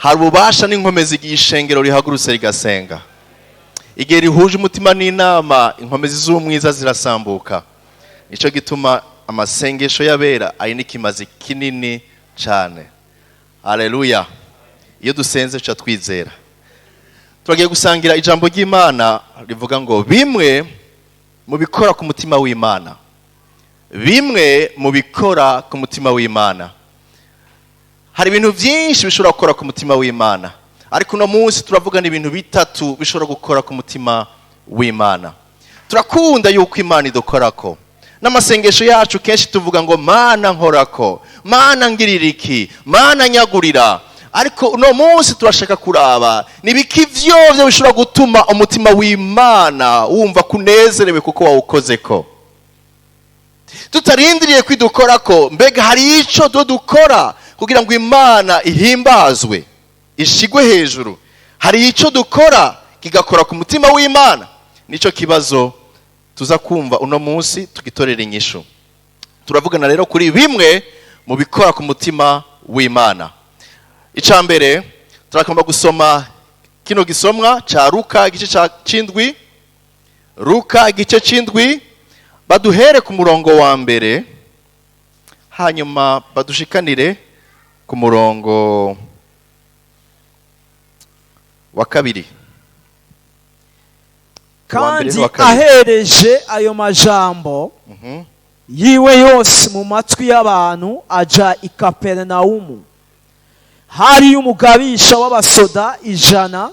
Hari ububasha n'inkomezi igihe ishengero rihagurutse rigasenga. Igihe rihuje umutima n'inama, inkomezi z'umwiza zirasambuka. Nicyo gituma amasengesho y'abera ari n'ikimazi kinini cyane. Haleluya. Iyo dusenze tuca twizera. Turagiye gusangira ijambo ry'Imana rivuga ngo bimwe mu bikora ku mutima w'Imana. Bimwe mu bikora ku mutima w'Imana. Hari ibintu byinshi bishobora gukora ku mutima w'Imana, ariko uno munsi turavugana ibintu bitatu bishobora gukora ku mutima w'Imana. Turakunda yuko Imana idukorako. N'amasengesho yacu kenshi tuvuga ngo Mana nkorako, Mana ngirira iki, Mana nyagurira. Ariko uno munsi turashaka kuraba nibiki vyovyo bishobora gutuma umutima w'Imana wumva kunezerewe kuko wawukozeko. Tutarindiriye kwidukorako, mbega hari ico dukora kugira ngo Imana ihimbazwe, ishigwe hejuru? Hari ico dukora kigakora ku mutima w'Imana? Nico kibazo tuza kumva uno munsi tugitorera inyishu. Turavugana rero kuri bimwe mu bikora ku mutima w'Imana. Ica mbere turakomba gusoma kino gisomwa ca Luka igice ca 7. Luka igice 7, baduhere ku murongo wa mbere hanyuma badushikanire ku murongo wa kabiri. Kandi ahereje ayo majambo yiwe yose mu matwi y'abantu, aja i Kapernaumu. Hari umugabisha w'abasoda 100,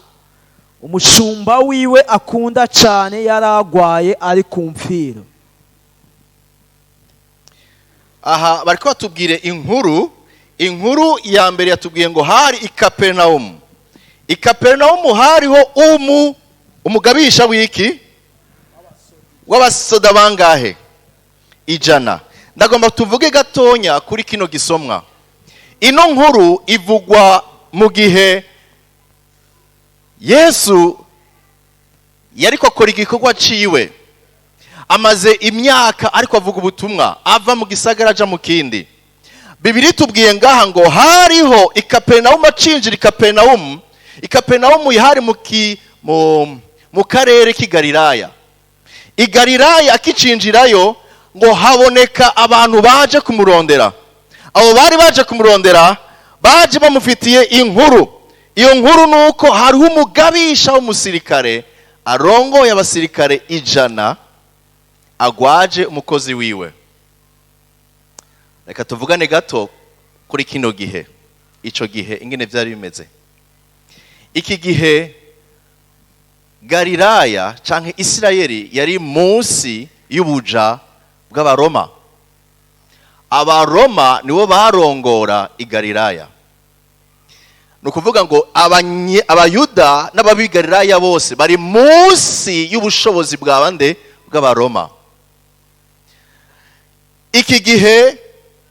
umushumba wiwe akunda cyane yaragwaye ari ku mfiro. Aha bariko batubwire inkuru. Inkuru ya mbere yatubwiye ngo hari i Kapernaumu. I Kapernaumu hariho umugabisha w'iki? W'abasoda bangahe? 100. Ndagomba tuvuge gatonya kuri kino gisomwa. Ino nkuru ivugwa mu gihe Yesu yariko akora igikorwa ciwe. Amaze imyaka ariko avuga ubutumwa, ava mu gisagara aja mu kindi. Bibiri tubwiye ngaha ngo hariho i Kapernaumu, acinjira i Kapernaumu. I Kapernaumu hari mu karere k'i Galilaya. I Galilaya akicinjirayo ngo haboneka abantu baje kumurondera. Abo bari baje kumurondera baje bamufitiye inkuru. Iyo nkuru nuko hariho umugabisha w'umusirikare arongoye abasirikare 100 agwaje umukozi wiwe. Reka tuvugane gato kuri kino gihe, ico gihe ingene vyari bimeze. Iki gihe Galilaya canke Isirayeli yari munsi y'ubuja bw'Abaroma. Abaroma nibo barongora i Galilaya. Nukuvuga ngo Abayuda n'ababigalilaya bose bari munsi y'ubushobozi bwa bande? Bw'Abaroma. Iki gihe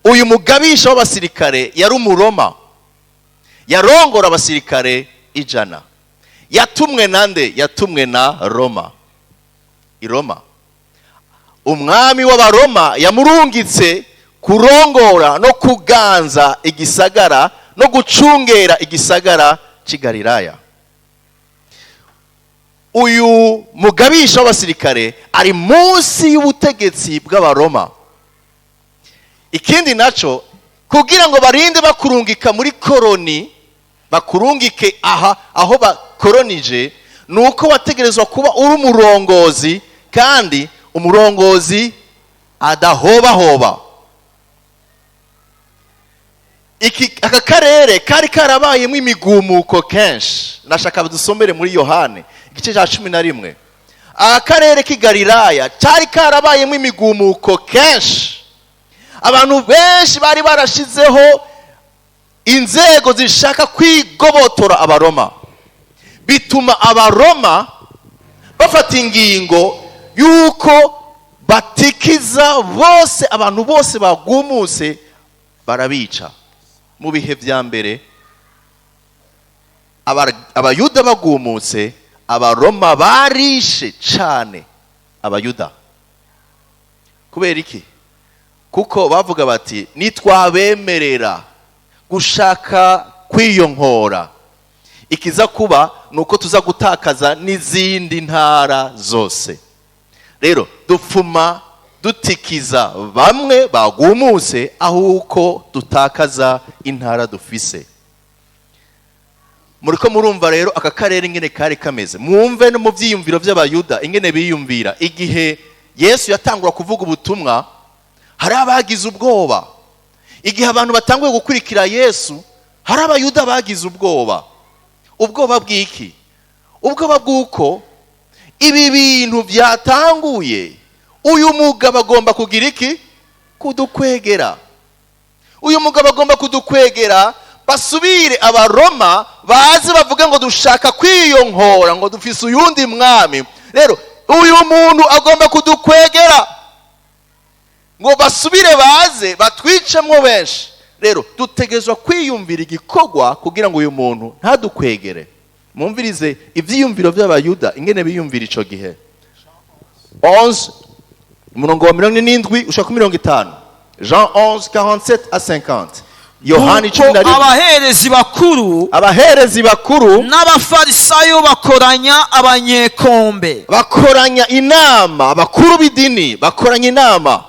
uyu mugabisha w'abasirikare yari umuroma, yarongora abasirikare 100. Yatumwe nande? Yatumwe na Roma. I Roma umwami w'Abaroma yamurungitse kurongora no kuganza igisagara no gucungera igisagara c'i Galilaya. Uyu mugabisha w'abasirikare ari munsi y'ubutegetsi bw'Abaroma. Ikindi naco, kugira ngo barinde bakurungika muri koroni, bakurungike aha aho bakoronije, nuko wategerezwa kuba uri umurongozi, kandi umurongozi adahobahoba. Aka karere kari karabayemo imigumuko kenshi. Nashaka dusomere muri Yohane igice cya 11. Aka karere k'i Galilaya cari karabayemo imigumuko kenshi. Abantu benshi bari barashizeho inzego zishaka kwigobotora Abaroma, bituma Abaroma bafata ingingo yuko batikiza bose, abantu bose bagumutse barabica. Mu bihe vya mbere Abayuda bagumutse, Abaroma barishe cane Abayuda. Kubera iki? Kuko bavuga bati nitwabemerera gushaka kwiyonkora, Ikiza kuba ni uko tuza gutakaza n'izindi ntara zose. Rero dupfuma dutikiza bamwe bagumutse, ahuko dutakaza intara dufise. Muriko murumva rero aka karere ingene kari kameze. Mwumve no mu vyiyumviro vy'Abayuda ingene biyumvira igihe Yesu yatangura kuvuga ubutumwa. Hari abagize ubwoba igihe abantu batanguye gukurikira Yesu. Hari Abayuda bagize ubwoba. Ubwoba bw'iki? Ubwoba bw'uko ibi bintu byatanguye, uyu mugabo agomba kugira iki? Kudukwegera. Uyu mugabo agomba kudukwegera, basubire Abaroma baze bavuge ngo dushaka kwiyonkora, ngo dufise uyundi mwami. Rero uyu muntu agomba kudukwegera ngo basubire baze batwicemwo benshi. Rero dutegerezwa kwiyumvira igikorwa kugira ngo uyu muntu ntadukwegere. Mwumvirize ivyiyumviro vy'Abayuda ingene biyumvira ico gihe. 11, umurongo wa 47 ushaka ku 50. Jean 11, 47 à 50. Yohani 11. Abaherezi bakuru, Abaherezi bakuru n'Abafarisayo bakoranya abanyekombe. Bakoranya inama, abakuru b'idini bakoranya inama.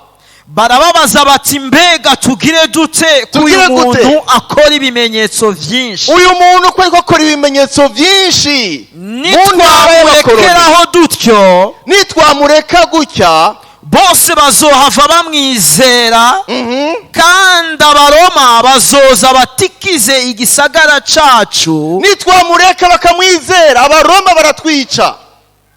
Barababaza bati: "Mbega tugire dute ko uyu Tugire gute? muntu akora ibimenyetso vyinshi?" Uyu muntu ko ariko akora ibimenyetso byinshi mu ntara y'abakoroni. Nitwamurekeraho dutyo, Nitwamureka gutya, bose bazohava bamwizera, kandi Abaroma bazoza batikize igisagara cacu. Nitwamureka bakamwizera, Abaroma baratwica.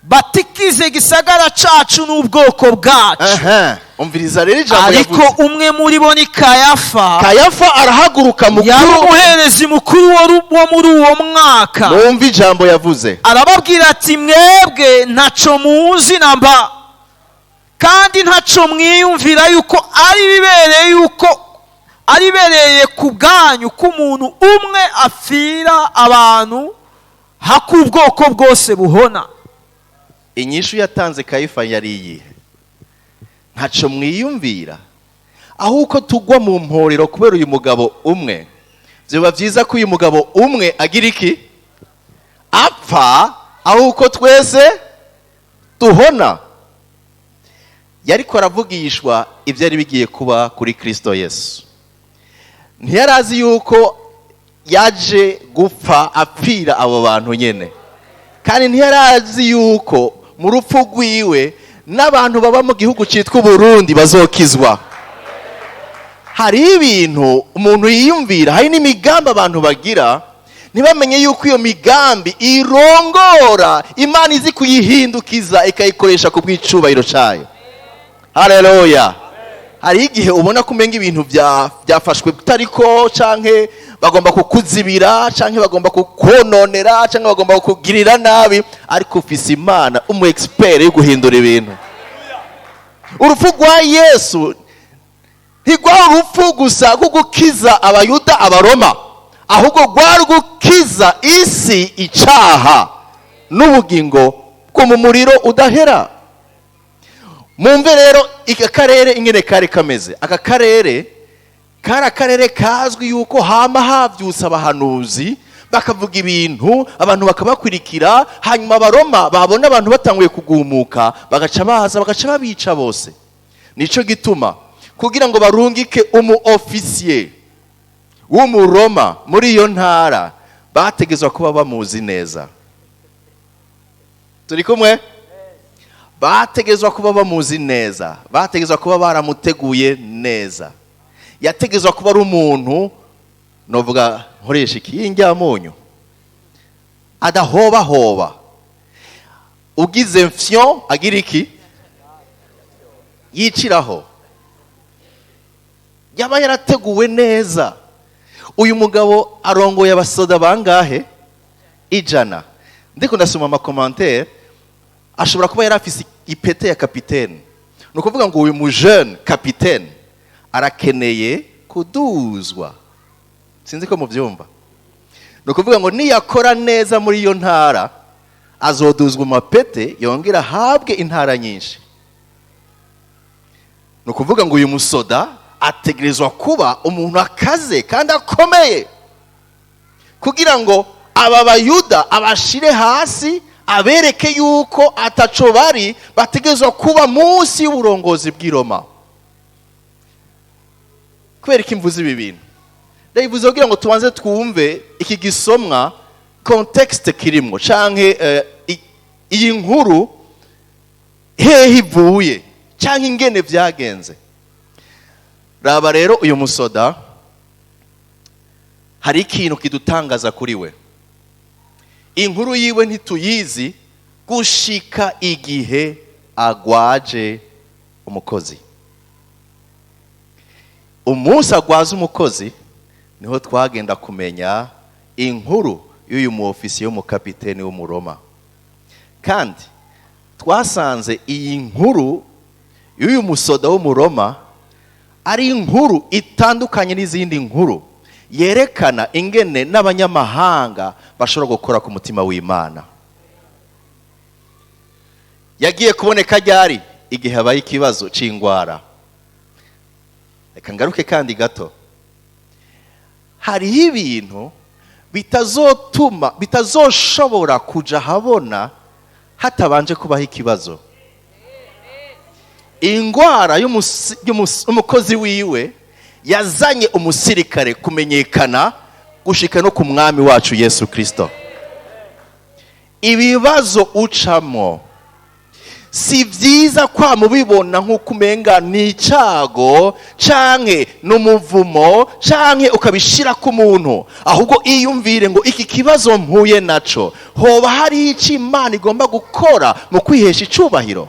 Batikize igisagara cacu n'ubwoko bwacu. Aha, umviriza rero ijambo Ariko yavuze. umwe muri bo ni Kayafa, Kayafa arahaguruka, yari mukuru. umuherezi mukuru wo muri uwo mwaka. Mwumve ijambo yavuze. Arababwira ati: "Mwebwe ntaco muzi namba, kandi ntaco mwiyumvira yuko ari bibereye, yuko ari bibereye ku bwanyu ko umuntu umwe apfira abantu, hako ubwoko bwose buhona." Inyishu yatanze Kayifa yari iyihe? Ntaco mwiyumvira, ahubwo tugwa mu mporero kubera uyu mugabo umwe. Byoba byiza ko uyu mugabo umwe agira iki? Apfa, ahubwo twese duhona. Yariko aravugishwa ibyari bigiye kuba kuri Kristo Yesu. Ntiyari yuko yaje gupfa apfira abo bantu nyene, kandi ntiyari yuko mu rupfu rwiwe n'abantu baba mu gihugu cyitwa Uburundi bazokizwa. Hari ibintu umuntu yiyumvira, hari n'imigambi abantu bagira, ntibamenye yuko iyo migambi irongora Imana izi kuyihindukiza ikayikoresha ku bw'icubahiro cyayo. Haleluya! Hari igihe ubona ko umenga ibintu byafashwe kutariko, canke bagomba kukuzibira, canke bagomba kukononera, canke bagomba kukugirira nabi, ariko ufise Imana umu expert yo guhindura ibintu. Urupfu rwa Yesu ntirwari urupfu gusa rwo gukiza Abayuda Abaroma, ahubwo rwari gukiza isi icaha n'ubugingo bwo mu muriro udahera. Mumve rero aka karere ingene kari kameze. Aka karere kari akarere kazwi yuko hama havyutse abahanuzi, bakavuga ibintu, abantu bakabakurikira. Hanyuma Abaroma babona abantu batanguye kugumuka, bagaca baza bagaca babica bose. Nico gituma kugira ngo barungike umu ofisiye w'Umuroma muri iyo ntara, bategezwa kuba bamuzi neza. Turi kumwe? Bategezwa kuba bamuzi neza, bategezwa kuba baramuteguye neza. Yategezwa kuba ari umuntu, novuga nkoresha iki, y'indyamunyu, adahobahoba. Ugize mfyon, agira iki? Yiciraho. Yaba yarateguwe neza. Uyu mugabo arongoye abasoda bangahe? 100. Ndiko ndasoma ama commentaires, ashobora kuba yari afise ipete ya kapitene. Ni ukuvuga ngo uyu mujeune kapitene arakeneye kuduzwa. Sinzi ko mubyumva. Ni ukuvuga ngo niyakora neza muri iyo ntara, azoduzwa amapete, yongera ahabwe intara nyinshi. Ni ukuvuga ngo uyu musoda ategerezwa kuba umuntu akaze kandi akomeye kugira ngo Aba Bayuda abashire hasi, abereke yuko ataco bari, bategerezwa kuba munsi y'uburongozi bw'i Roma. Kubera iki mvuze ibi bintu? Ndabivuze kugira ngo tubanze twumve iki gisomwa, contexte kirimwo, canke iyi nkuru hehe ivuye, canke ingene vyagenze. Raba rero uyu musoda, hari ikintu kidutangaza kuri we. Inkuru yiwe ntituyizi gushika igihe agwaje umukozi. Umunsi agwaza umukozi niho twagenda kumenya inkuru y'uyu mu ofisiye w'umukapiteni w'Umuroma. Kandi twasanze iyi nkuru y'uyu musoda w'Umuroma ari inkuru itandukanye n'izindi nkuru, yerekana ingene n'abanyamahanga bashobora gukora ku mutima w'Imana. Yagiye kuboneka ryari? Igihe habaye ikibazo c'ingwara. Reka ngaruke kandi gato. Hariho ibintu bitazoshobora kuja habona hatabanje kubaho ikibazo. Ingwara y'umukozi wiwe yazanye umusirikare kumenyekana gushika no ku mwami wacu Yesu Kristo. Ibibazo ucamo si vyiza kwa mubibona nk'uko umenga ni icago canke n'umuvumo canke ukabishira ku muntu, ahubwo iyumvire ngo iki kibazo mpuye naco hoba hari ico Imana igomba gukora mu kwihesha icubahiro.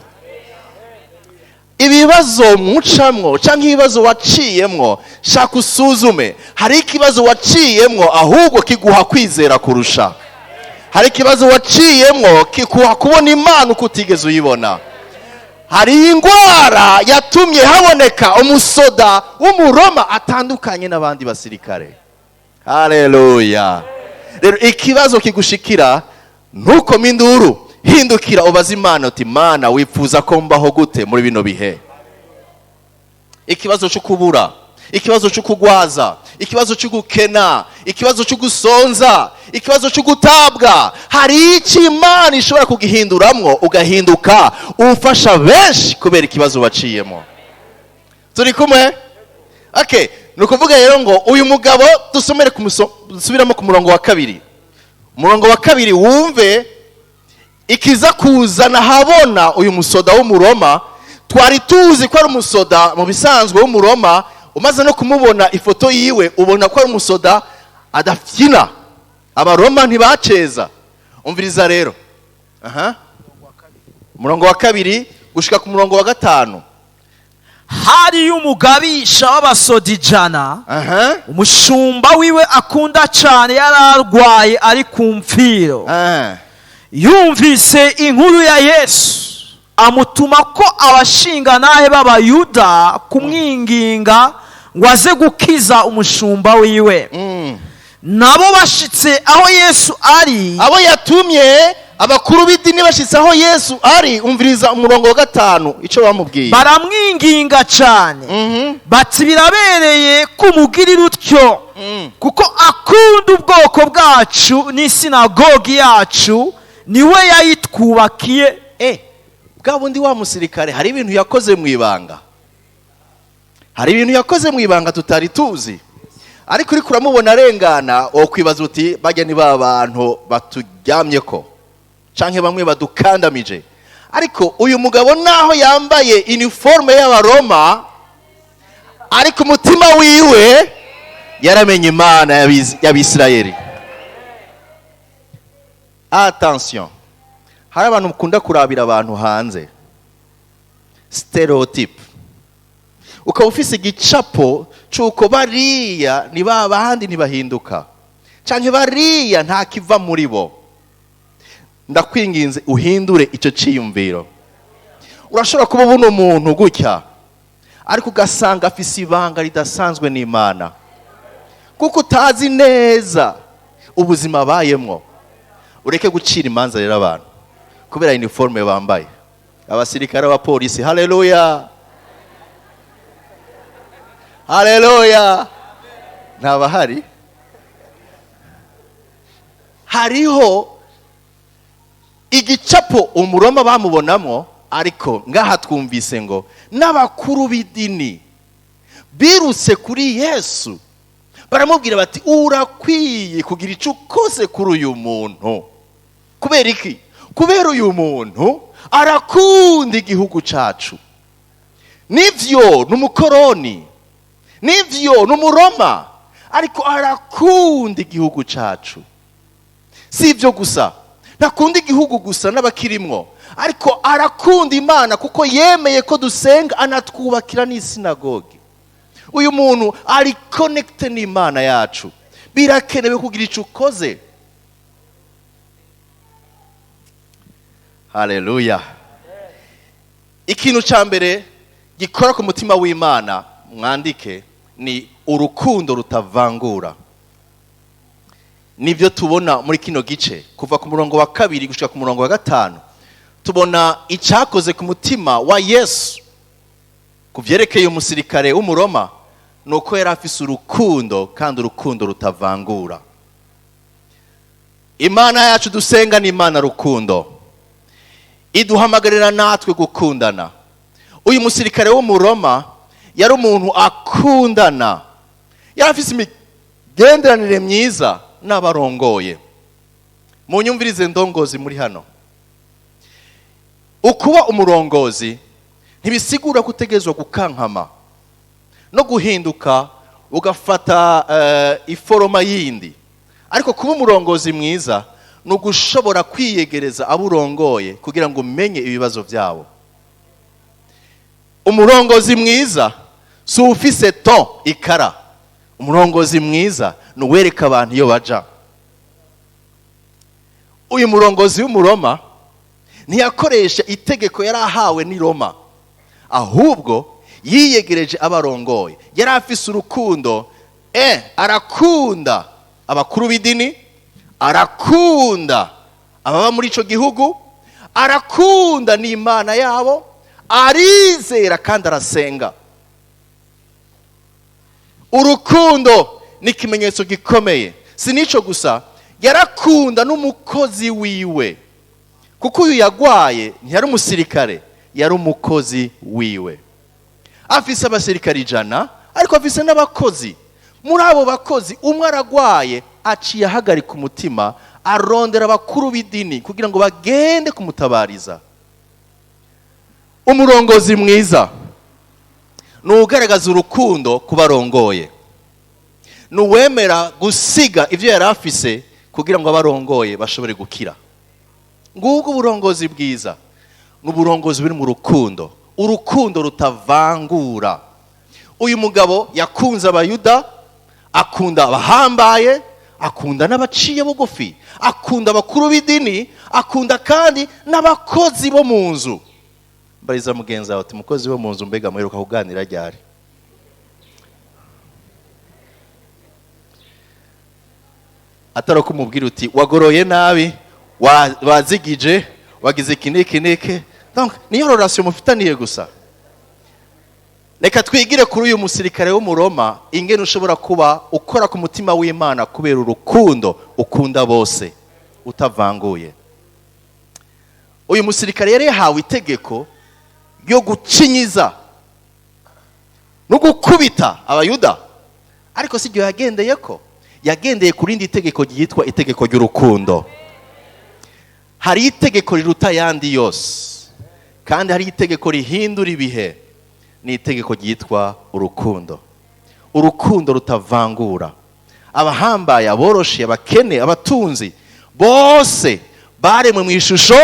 Ibibazo mucamwo canke ibibazo waciyemwo, shaka usuzume. Hari ikibazo waciyemwo ahubwo kiguha kwizera kurusha. Hari ikibazo waciyemwo kikuha kubona Imana uko utigeze uyibona. Hari ingwara yatumye haboneka umusoda w'Umuroma atandukanye n'abandi basirikare. Haleluya. Rero ikibazo kigushikira, ntukome induru, hindukira ubaze Imana uti Mana, wifuza ko mbaho gute muri bino bihe? Ikibazo cyo kubura, ikibazo cyo kugwaza, ikibazo cyo gukena, ikibazo cyo gusonza, ikibazo cyo gutabwa, hari icyo Imana ishobora kugihinduramwo ugahinduka ufasha benshi kubera ikibazo waciyemo. Turi kumwe? Okay, ni ukuvuga rero ngo uyu mugabo dusomere dusubiramo ku murongo wa kabiri. Umurongo wa kabiri wumve ikiza kuzana habona uyu musoda w'Umuroma. Twari tuzi ko ari umusoda mu bisanzwe w'Umuroma, umaze no kumubona ifoto yiwe ubona ko ari umusoda adafyina. Abaroma ntibaceza. Umviriza rero. Aha. Umurongo wa kabiri gushika ku murongo wa 5. Hari umugabisha w'abasoda 100, Aha. umushumba wiwe akunda cyane yararwaye ari ku mfiro. Yumvise inkuru ya Yesu amutuma ko abashinganahe b'Abayuda kumwinginga ngo aze gukiza umushumba wiwe. Nabo bashitse aho Yesu ari, abo yatumye abakuru b'idini bashitse aho Yesu ari, umviriza umurongo wa 5 ico bamubwiye. Baramwinginga cyane, bati birabereye kumugirira utyo, kuko akunda ubwoko bwacu n'isinagogi yacu, niwe yayitwubakiye. Bwa bundi wa musirikare hari ibintu yakoze mu ibanga. Hari ibintu yakoze mu ibanga tutari tuzi. Ariko uri kuramubona arengana, wokwibaza uti bajya ni ba bantu baturyamye ko canke bamwe badukandamije. Ariko uyu mugabo naho yambaye uniforme y'Abaroma, ariko umutima wiwe yaramenye Imana y'Abisirayeli. Attention, hari abantu mukunda kurabira abantu hanze, stereotype. Ukaba ufise igicapo c'uko bariya ni ba bandi ntibahinduka, canke bariya nta kiva muri bo. Ndakwinginze uhindure ico ciyumviro. Urashobora kuba ubona umuntu gutya, ariko ugasanga afise ibanga ridasanzwe n'Imana, kuko utazi neza ubuzima abayemwo. Ureke gucira imanza rero abantu kubera uniforme bambaye, abasirikare, abapolisi. Haleluya, haleluya. Ntabahari. Hariho igicapo umuroma bamubonamo, ariko ngaha twumvise ngo n'abakuru b'idini birutse kuri Yesu baramubwira bati urakwiye kugira icyo ukoze kuri uyu muntu. Kubera iki? Kubera uyu muntu arakunda igihugu cyacu. Nivyo ni umukoroni, nivyo ni umuroma, ariko arakunda igihugu cyacu. Si ibyo gusa, ntakunda igihugu gusa n'abakirimwo, ariko arakunda Imana kuko yemeye ko dusenga, anatwubakira n'isinagogi. Uyu muntu ari connecté n'Imana yacu. Birakenewe kugira icyo ukoze. Haleluya. Ikintu cya mbere gikora ku mutima w'Imana, mwandike, ni urukundo rutavangura. Nibyo tubona muri kino gice kuva ku murongo wa 2 gushika ku murongo wa 5. Tubona icyakoze ku mutima wa Yesu kuvyerekeye umusirikare w'umuroma, nuko yari afise urukundo, kandi urukundo rutavangura. Imana yacu dusenga ni Imana rukundo, iduhamagarira natwe gukundana. Uyu musirikare w'umuroma yari umuntu akundana, yari afise imigenderanire myiza n'abarongoye. Munyumvirize ndongozi muri hano, ukuba umurongozi ntibisigura kutegezwa gukankama no guhinduka ugafata iforoma yindi, ariko kuba umurongozi mwiza ni ugushobora kwiyegereza abo urongoye kugira ngo umenye ibibazo byabo. Umurongozi mwiza si ufise to ikara. Umurongozi mwiza ni uwereka abantu iyo baja. Uyu murongozi w'umuroma ntiyakoresha itegeko yari ahawe ni Roma, ahubwo yiyegereje abarongoye. Yari afise urukundo, arakunda abakuru b'idini, arakunda ababa muri ico gihugu, arakunda n'Imana yabo, arizera kandi arasenga. Urukundo ni ikimenyetso gikomeye. Si nico gusa, yarakunda n'umukozi wiwe, kuko uyu yagwaye ntiyari umusirikare, yari umukozi wiwe. Afise abasirikare 100, ariko afise n'abakozi. Muri abo bakozi umwe aragwaye, aciye ahagarika umutima, arondera abakuru b'idini kugira ngo bagende kumutabariza. Umurongozi mwiza ni ugaragaza urukundo kubarongoye, ni uwemera gusiga ivyo yari afise kugira ngo abarongoye bashobore gukira. Ngubwo uburongozi bwiza ni uburongozi buri mu rukundo, urukundo rutavangura. Uyu mugabo yakunze abayuda, akunda abahambaye, akunda n'abaciye bugufi, akunda abakuru b'idini, akunda kandi n'abakozi bo mu nzu. Mbariza mugenzi wawe ati mukozi wo mu nzu mbega muheruka kuganira ryari? Atari kumubwira uti wagoroye nabi, wazigije, wagize iki n'iki n'iki. Donc niyo relation mufitaniye gusa. Reka twigire kuri uyu musirikare w'umuroma ingene ushobora kuba ukora ku mutima w'Imana kubera urukundo ukunda bose utavanguye. Uyu musirikare yari yahawe itegeko ryo gucinyiza no gukubita abayuda, ariko si ryo yagendeyeko. Yagendeye ku rindi tegeko ryitwa itegeko ry'urukundo. Hari itegeko riruta yandi yose, kandi hari itegeko rihindura ibihe, ni itegeko ryitwa urukundo. Urukundo rutavangura. Abahambaye, aboroshe, abakene, abatunzi, bose baremwe mu ishusho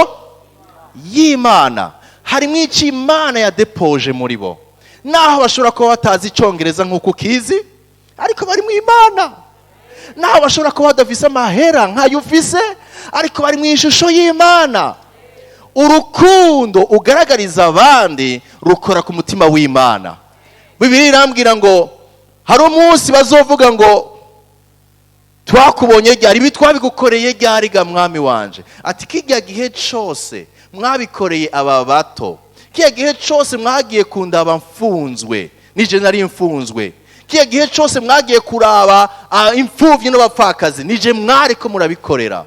y'Imana. Harimo icyo Imana yadepoje muri bo. Naho bashobora kuba batazi icyongereza nk'uko ukizi, ariko bari mu Imana. Naho bashobora kuba badafise amahera nk'ayo ufise, ariko bari mu ishusho y'Imana. Urukundo ugaragariza abandi rukora ku mutima w'Imana. Bibiliya irambwira ngo hari umunsi bazovuga ngo twakubonye ryari, ibi twabigukoreye ryari ga mwami wanje? Ati kijya gihe cose mwabikoreye aba bato, kijya gihe cose mwagiye kundaba mfunzwe, nije nari mfunzwe, kijya gihe cose mwagiye kuraba imfuvyi n'abapfakazi, nije mwariko murabikorera.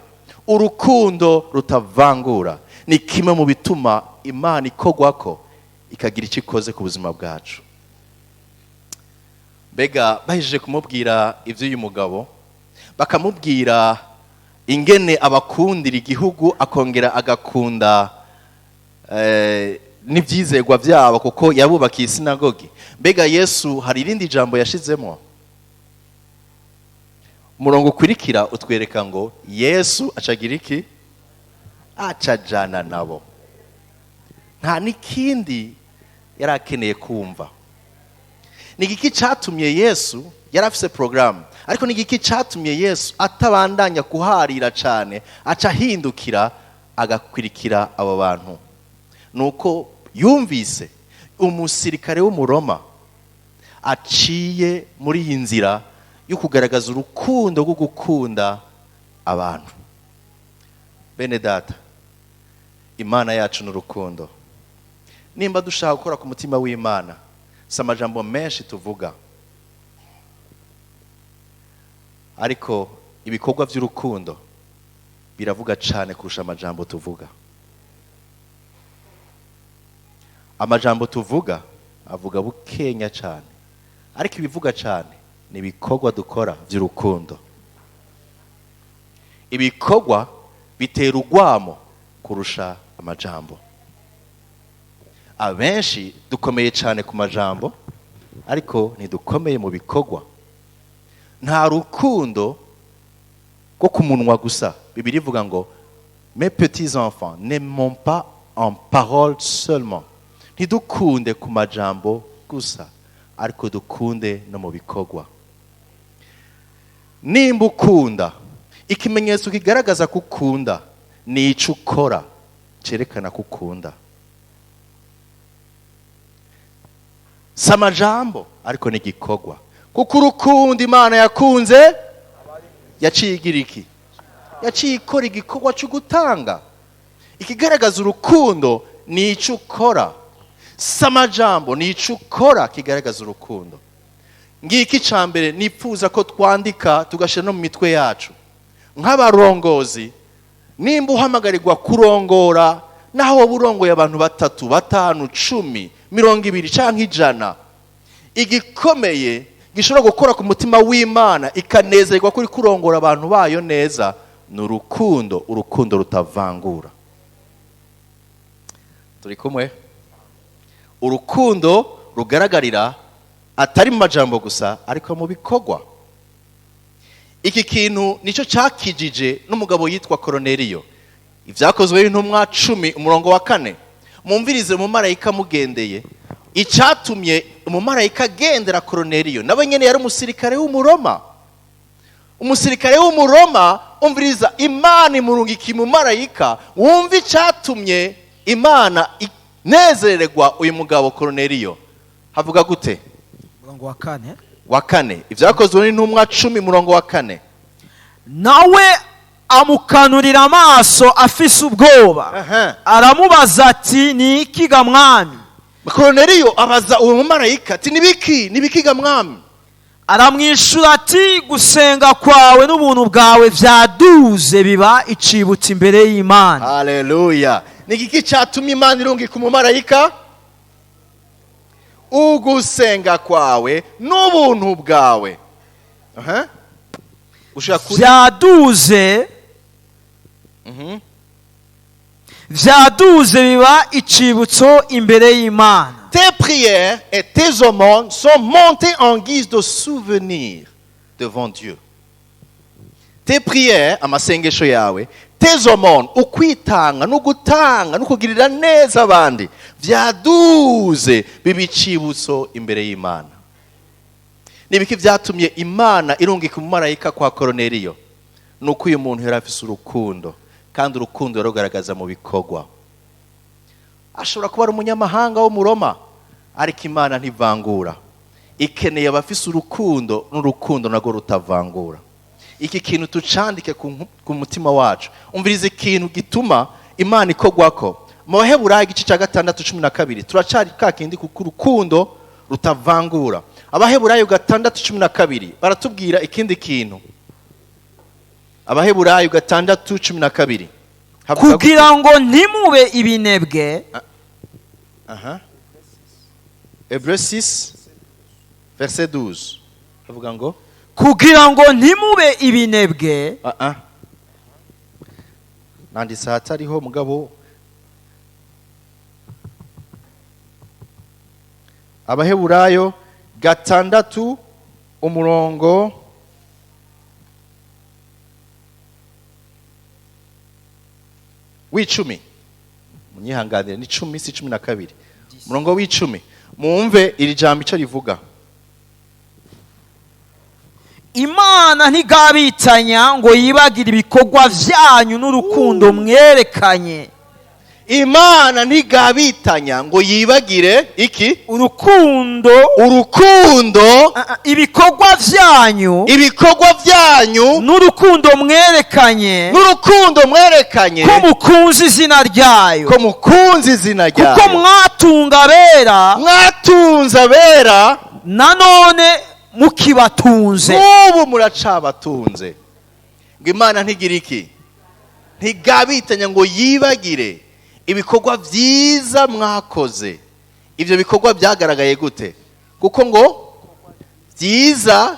Urukundo rutavangura ni kimwe mu bituma Imana ikogwako ikagira icyo ikoze ku buzima bwacu. Mbega bahejeje kumubwira iby'uyu mugabo, bakamubwira ingene abakundira igihugu, akongera agakunda n'ibyizegwa byabo kuko yabubakiye isinagogi. Mbega Yesu hari irindi jambo yashizemo? Umurongo ukurikira utwereka ngo Yesu acagira iki? Acajana nabo. Nta n'ikindi yari akeneye kumva. Ni igiki cyatumye Yesu, yari afise porogaramu, ariko ni igiki cyatumye Yesu atabandanya kuharira cyane, aca ahindukira agakurikira abo bantu? Nuko yumvise umusirikare w'Umuroma aciye muri iyi nzira yo kugaragaza urukundo rwo gukunda abantu. Bene data, Imana yacu ni urukundo. Nimba dushaka gukora ku mutima w'Imana, si amajambo menshi tuvuga, ariko ibikorwa by'urukundo biravuga cyane kurusha amajambo tuvuga. Amajambo tuvuga avuga bukenya cyane, ariko ibivuga cyane ni ibikorwa dukora by'urukundo. Ibikorwa bitera urwamo kurusha amajambo. Abenshi dukomeye cyane ku majambo, ariko ntidukomeye mu bikorwa. Nta rukundo rwo ku munwa gusa. Bibiliya ivuga ngo mes petits enfants n'aimons pas en parole seulement. Ntidukunde ku majambo gusa, ariko dukunde no mu bikorwa. Nimba ukunda, ikimenyetso kigaragaza ko ukunda ni ico ukora cerekana ko ukunda. Si amajambo, ariko ni igikorwa. Kuko urukundo Imana yakunze yaciye igira iki? Yaciye ikora igikorwa cyo gutanga. Ikigaragaza urukundo ni ico ukora. Si amajambo, ni ico ukora kigaragaza urukundo. Ngiki ca mbere nipfuza ko twandika tugashira no mu mitwe yacu. Nk'abarongozi, nimba uhamagarirwa kurongora, naho wowe urongoye abantu 3, 5, 10, 20 canke 100, igikomeye gishobora gukora ku mutima w'Imana ikanezerwa kuri kurongora abantu bayo neza ni urukundo, urukundo rutavangura. Turi kumwe? Urukundo rugaragarira atari mu majambo gusa, ariko mu bikorwa. Iki kintu nico cakijije n'umugabo yitwa Koroneliyo. Ivyakozwe n'intumwa 10 umurongo wa 4. Mumvirize umumarayika mugendeye. Icatumye umumarayika agendera Koroneliyo, nawe nyene yari umusirikare w'Umuroma. Umusirikare w'Umuroma, umviriza, Imana imurungika umumarayika. Wumva icatumye Imana inezererwa uyu mugabo Koroneliyo. Havuga gute? Murongo wa 4. Wa 4. Ivyakozwe n'intumwa 10 murongo wa 4. Nawe amukanurira amaso afise ubwoba, aramubaza ati ni iki ga mwami? Koroneliyo abaza uwo mumarayika ati nibiki, nibiki ga mwami? Aramwishura ati gusenga kwawe n'ubuntu bwawe vyaduze biba icibutso imbere y'Imana. Haleluya. Ni iki cyatumye Imana irungika umumarayika? Ugusenga kwawe n'ubuntu bwawe. Ushaka kuri vyaduze, vyaduze biba icibutso imbere y'Imana. Tes prières et tes aumônes sont montées en guise de souvenir devant Dieu. Tes prières, amasengesho yawe, tes aumônes, ukwitanga no gutanga no kugirira neza abandi, vyaduze biba icibutso imbere y'Imana. Nibiki vyatumye Imana irungika umumarayika kwa Koroneliyo? Nuko uyu muntu yari afise urukundo, kandi urukundo yarugaragaza mu bikorwa. Ashobora kuba ari umunyamahanga wo mu Roma, ariko Imana ntivangura. Ikeneye abafise urukundo, n'urukundo narwo rutavangura. Iki kintu tucandike ku mutima wacu. Umvirize ikintu gituma Imana ikogwako. Mu Baheburayo igice cya 6:12, turacari ka kindi kuko urukundo rutavangura. Abaheburayo 6:12 baratubwira ikindi kintu. Abaheburayo 6:12. Havuga gute? Kugira ngo ntimube ibinebwe. Aha. Hébreux 6 verset 12 havuga ngo: Kugira ngo ntimube ibinebwe. Ah ah, nanditse ahatariho mugabo. Abaheburayo 6 umurongo w'10. Munyihanganire, ni 10, si 12. Umurongo w'10, mwumve iri jambo icyo rivuga. Imana ntigabitanya ngo yibagire ibikorwa byanyu n'urukundo mwerekanye. Imana ntigabitanya ngo yibagire iki? Urukundo. Urukundo. Ah, ah, ibikorwa byanyu. Ibikorwa byanyu. N'urukundo mwerekanye. N'urukundo mwerekanye. Ko mukunze izina ryayo. Ko mukunze izina Kuko ryayo. mwatunga abera. Mwatunze abera. Nanone mukibatunze. N'ubu muracabatunze. Ngo Imana ntigira iki? Ntigabitanya ngo yibagire ibikorwa byiza mwakoze. Ibyo bikorwa byagaragaye gute? Kuko ngo byiza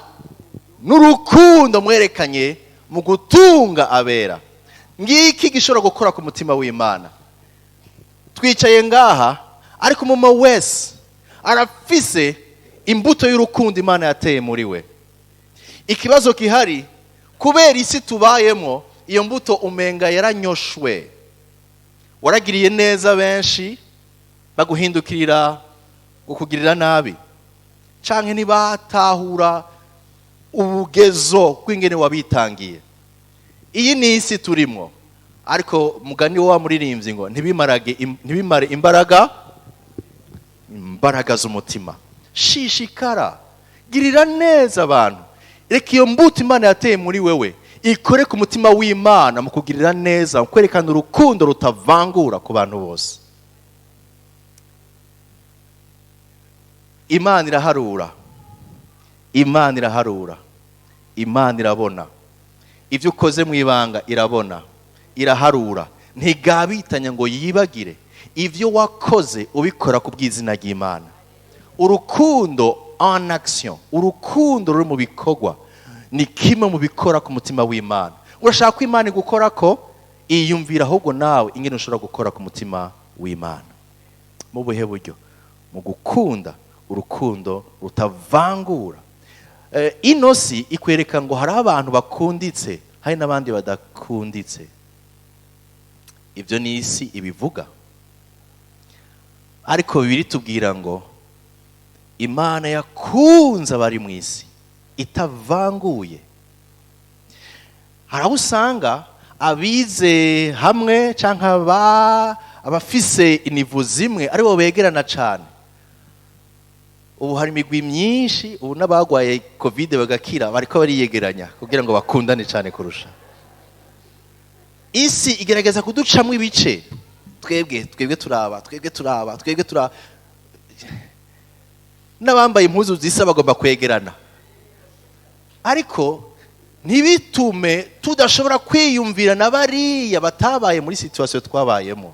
n'urukundo mwerekanye mu gutunga abera. Ngiki gishobora gukora ku mutima w'Imana. Twicaye ngaha, ariko umuntu wese arafise imbuto y'urukundo Imana yateye muri we. Ikibazo gihari, kubera isi tubayemo, iyo mbuto umenga yaranyoshwe. Waragiriye neza benshi, baguhindukirira kukugirira nabi, canke ntibatahura ubugezo bw'ingene wabitangiye. Iyi ni isi turimo, ariko mugani wa muririmbyi ngo ntibimare imbaraga z'umutima. Shishikara, girira neza abantu. Reka iyo mbuto Imana yateye muri wewe ikore ku mutima w'Imana mu kugirira neza, mu kwerekana urukundo rutavangura ku bantu bose. Imana iraharura, Imana iraharura, Imana irabona ibyo ukoze mu ibanga, irabona, iraharura. Ntigabitanya ngo yibagire ibyo wakoze ubikora ku bw'izina ry'Imana. Urukundo en action, urukundo ruri mu bikorwa, ni kimwe mu bikora ku mutima w'Imana. Urashaka ko Imana igukora ko iyumvira, ahubwo nawe ingene ushobora gukora ku mutima w'Imana mu buhe buryo? Mu gukunda urukundo rutavangura. Ino si ikwereka ngo hari abantu bakunditse, hari n'abandi badakunditse. Ibyo ni isi ibivuga, ariko Bibiliya itubwira ngo Imana yakunze abari mu isi itavanguye. Hari aho usanga abize hamwe canke abafise inivu zimwe aribo begerana cane. Ubu hari imigwi myinshi, ubu n'abagwaye Covid bagakira bariko bariyegeranya kugira ngo bakundane cane kurusha. Isi igerageza kuducamwo ibice, twebwe twebwe turaba, twebwe turaba, twebwe turaba. N'abambaye impuzu zisa bagomba kwegerana, ariko ntibitume tudashobora kwiyumvira na bariya batabaye muri situation twabayemo.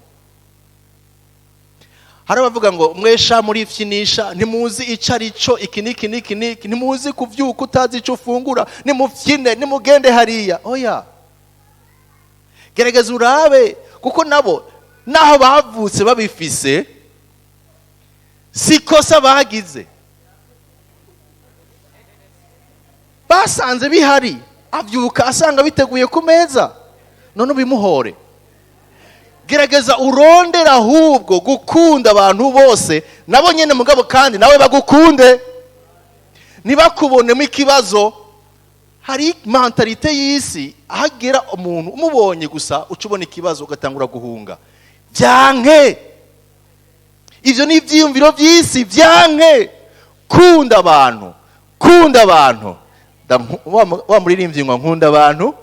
Hari abavuga ngo mwesha muri fyinisha, ntimuzi ico ari cyo, iki niki niki niki, ntimuzi kuvyuka utazi ico ufungura, nimufyine, nimugende hariya. Oya, gerageza urabe, kuko nabo naho bavutse babifise si kosa bagize, basanze bihari, avyuka asanga biteguye ku meza, none ubimuhore. Gerageza urondera ahubwo gukunda abantu bose, nabo nyene mugabo kandi nawe bagukunde, ntibakubonemo ikibazo. Hari mentalite y'isi ahagera umuntu umubonye gusa uca ubona ikibazo ugatangura guhunga. Vyanke ivyo ni ivyiyumviro vy'isi, vyanke. Kunda abantu, kunda abantu. Wa muririmbyi ngo nkunda abantu,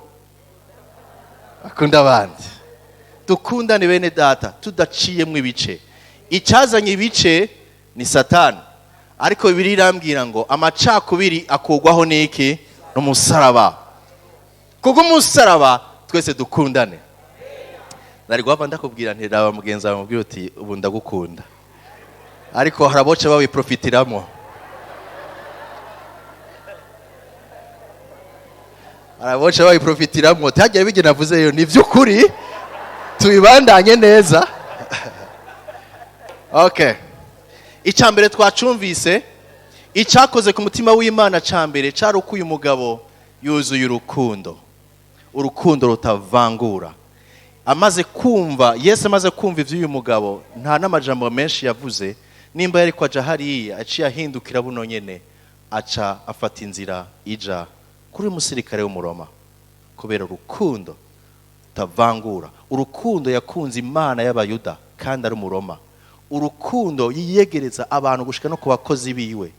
akunda abandi. Dukundane bene data tudaciyemwo ibice. Icyazanye ibice ni Satani, ariko Bibiliya irambwira ngo amacakubiri akurwaho n'iki? N'umusaraba. Kubw'umusaraba twese dukundane. Nari guhava ndakubwira nti raba mugenzi wawe mubwire uti ubu ndagukunda, ariko hari aboca babiprofitiramo, hari aboca babiprofitiramo. Tihagiye bigena navuze rero ni by'ukuri, tubibandanye neza. Okay, icya mbere twacumvise, icyakoze ku mutima w'Imana cya mbere cyari uko uyu mugabo yuzuye urukundo, urukundo rutavangura. Amaze kumva Yesu, amaze kumva iby'uyu mugabo, nta n'amajambo menshi yavuze. Nimba yari kwaja hariya, aciye ahindukira buno nyene, aca afata inzira ija kuri uyu musirikare w'Umuroma, kubera urukundo rutavangura, urukundo yakunze Imana y'Abayuda kandi ari Umuroma, urukundo yiyegereza abantu gushika no ku bakozi biwe.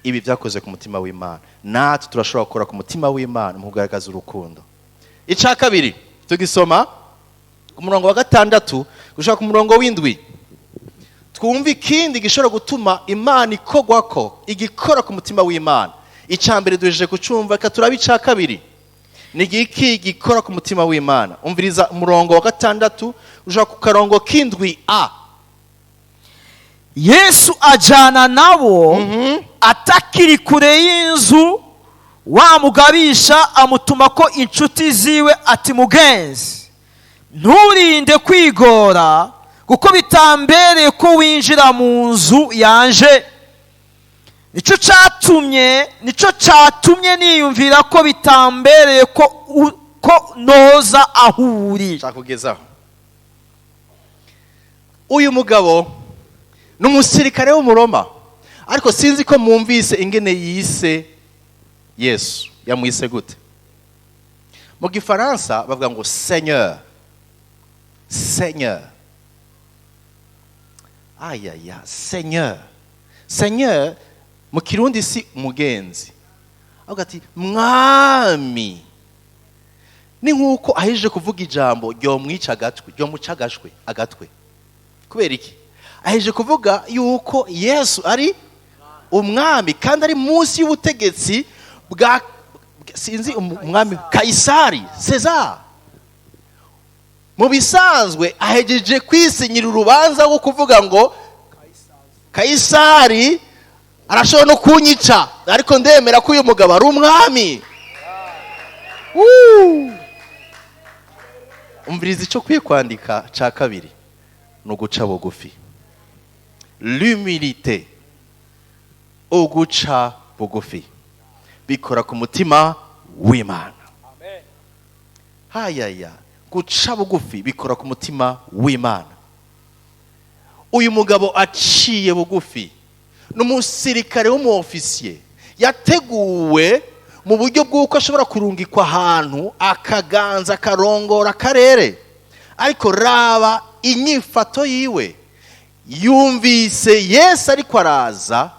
Ibi byakoze ku mutima w'Imana, natwe turashobora gukora ku mutima w'Imana mu kugaragaza urukundo. Icya kabiri tugisoma ku murongo wa 6 gushika ku murongo w'7, twumva ikindi gishobora gutuma Imana ikogwako, igikora ku mutima w'Imana. Icya mbere duhejeje kucumva, reka turabe icya kabiri. Ni igiki gikora ku mutima w'Imana? Umviriza umurongo wa 6 uja ku karongo k'indwi a. Yesu ajana nabo, atakiri kure y'inzu, wa mugabisha amutuma ko inshuti ziwe ati mugenzi, nturinde kwigora kuko bitambereye ko winjira mu nzu yanje. Nico cyatumye niyumvira ko bitambereye ko noza ahuri. Nshaka uyu mugabo ni umusirikare w'Umuroma, ariko sinzi ko mwumvise ingene yise Yesu. Yamwise gute? Mu Gifaransa bavuga ngo Seigneur, Seigneur. Ayaya, Seigneur, Seigneur mu Kirundi si mugenzi, avuga ati mwami. Ni nkuko ahejeje kuvuga ijambo ryomwica agatwe, ryomuca agashwe agatwe. Kubera iki? Ahejeje kuvuga yuko Yesu ari umwami kandi ari munsi y'ubutegetsi bwa sinzi umwami Kaisari, Cesar. Mu bisanzwe ahejeje kwisinyira urubanza rwo kuvuga ngo Kaisari arashobora no kunyica, ariko ndemera ko uyu mugabo ari umwami. Umviriza icyo kwiye kwandika cya kabiri ni uguca bugufi, l'humilité, uguca bugufi bikora ku mutima w'Imana. Hayaya, guca bugufi bikora ku mutima w'Imana. Uyu mugabo aciye bugufi ni umusirikare w'umuofisiye, yateguwe mu buryo bw'uko ashobora kurungikwa ahantu akaganza akarongora akarere, ariko raba inyifato yiwe. Yumvise Yesu ariko araza,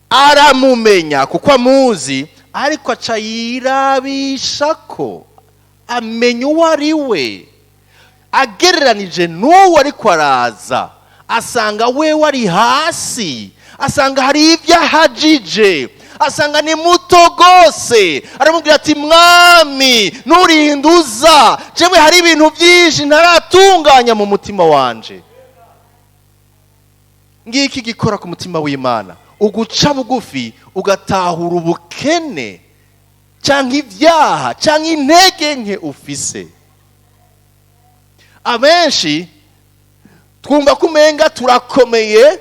aramumenya kuko amuzi, ariko aca yirabisha ko amenya uwo ari we. Agereranije n'uwo ariko araza, asanga wewe ari hasi, asanga hari ibyo ahajije, asanga ni muto gose. Aramubwira ati mwami, nurinduza jewe hari ibintu byinshi ntaratunganya mu mutima wanje. Ngiki gikora ku mutima w'Imana, uguca bugufi ugatahura ubukene cyangwa ibyaha cyangwa intege nke ufise. Abenshi twumva kumenga turakomeye,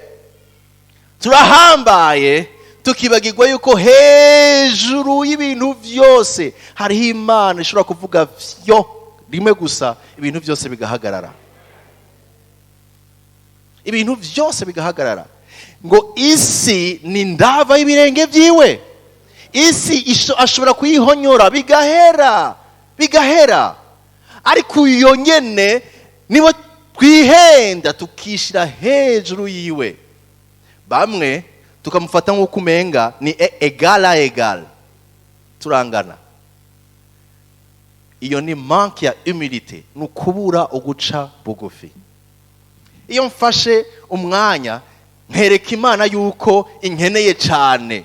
turahambaye, tukibagirwa yuko hejuru y'ibintu byose hariho Imana ishobora kuvuga vyo rimwe gusa, ibintu byose bigahagarara. Ibintu byose bigahagarara. Ngo isi ni ndava y'ibirenge byiwe, isi ashobora kuyihonyora bigahera, bigahera. Ariko iyo nyene nibo twihenda tukishira hejuru yiwe. Bamwe tukamufata nk'uko umenga ni egal a egal, turangana. Iyo ni manque ya humilité, ni ukubura uguca bugufi. Iyo mfashe umwanya nkereka Imana yuko inkeneye cyane,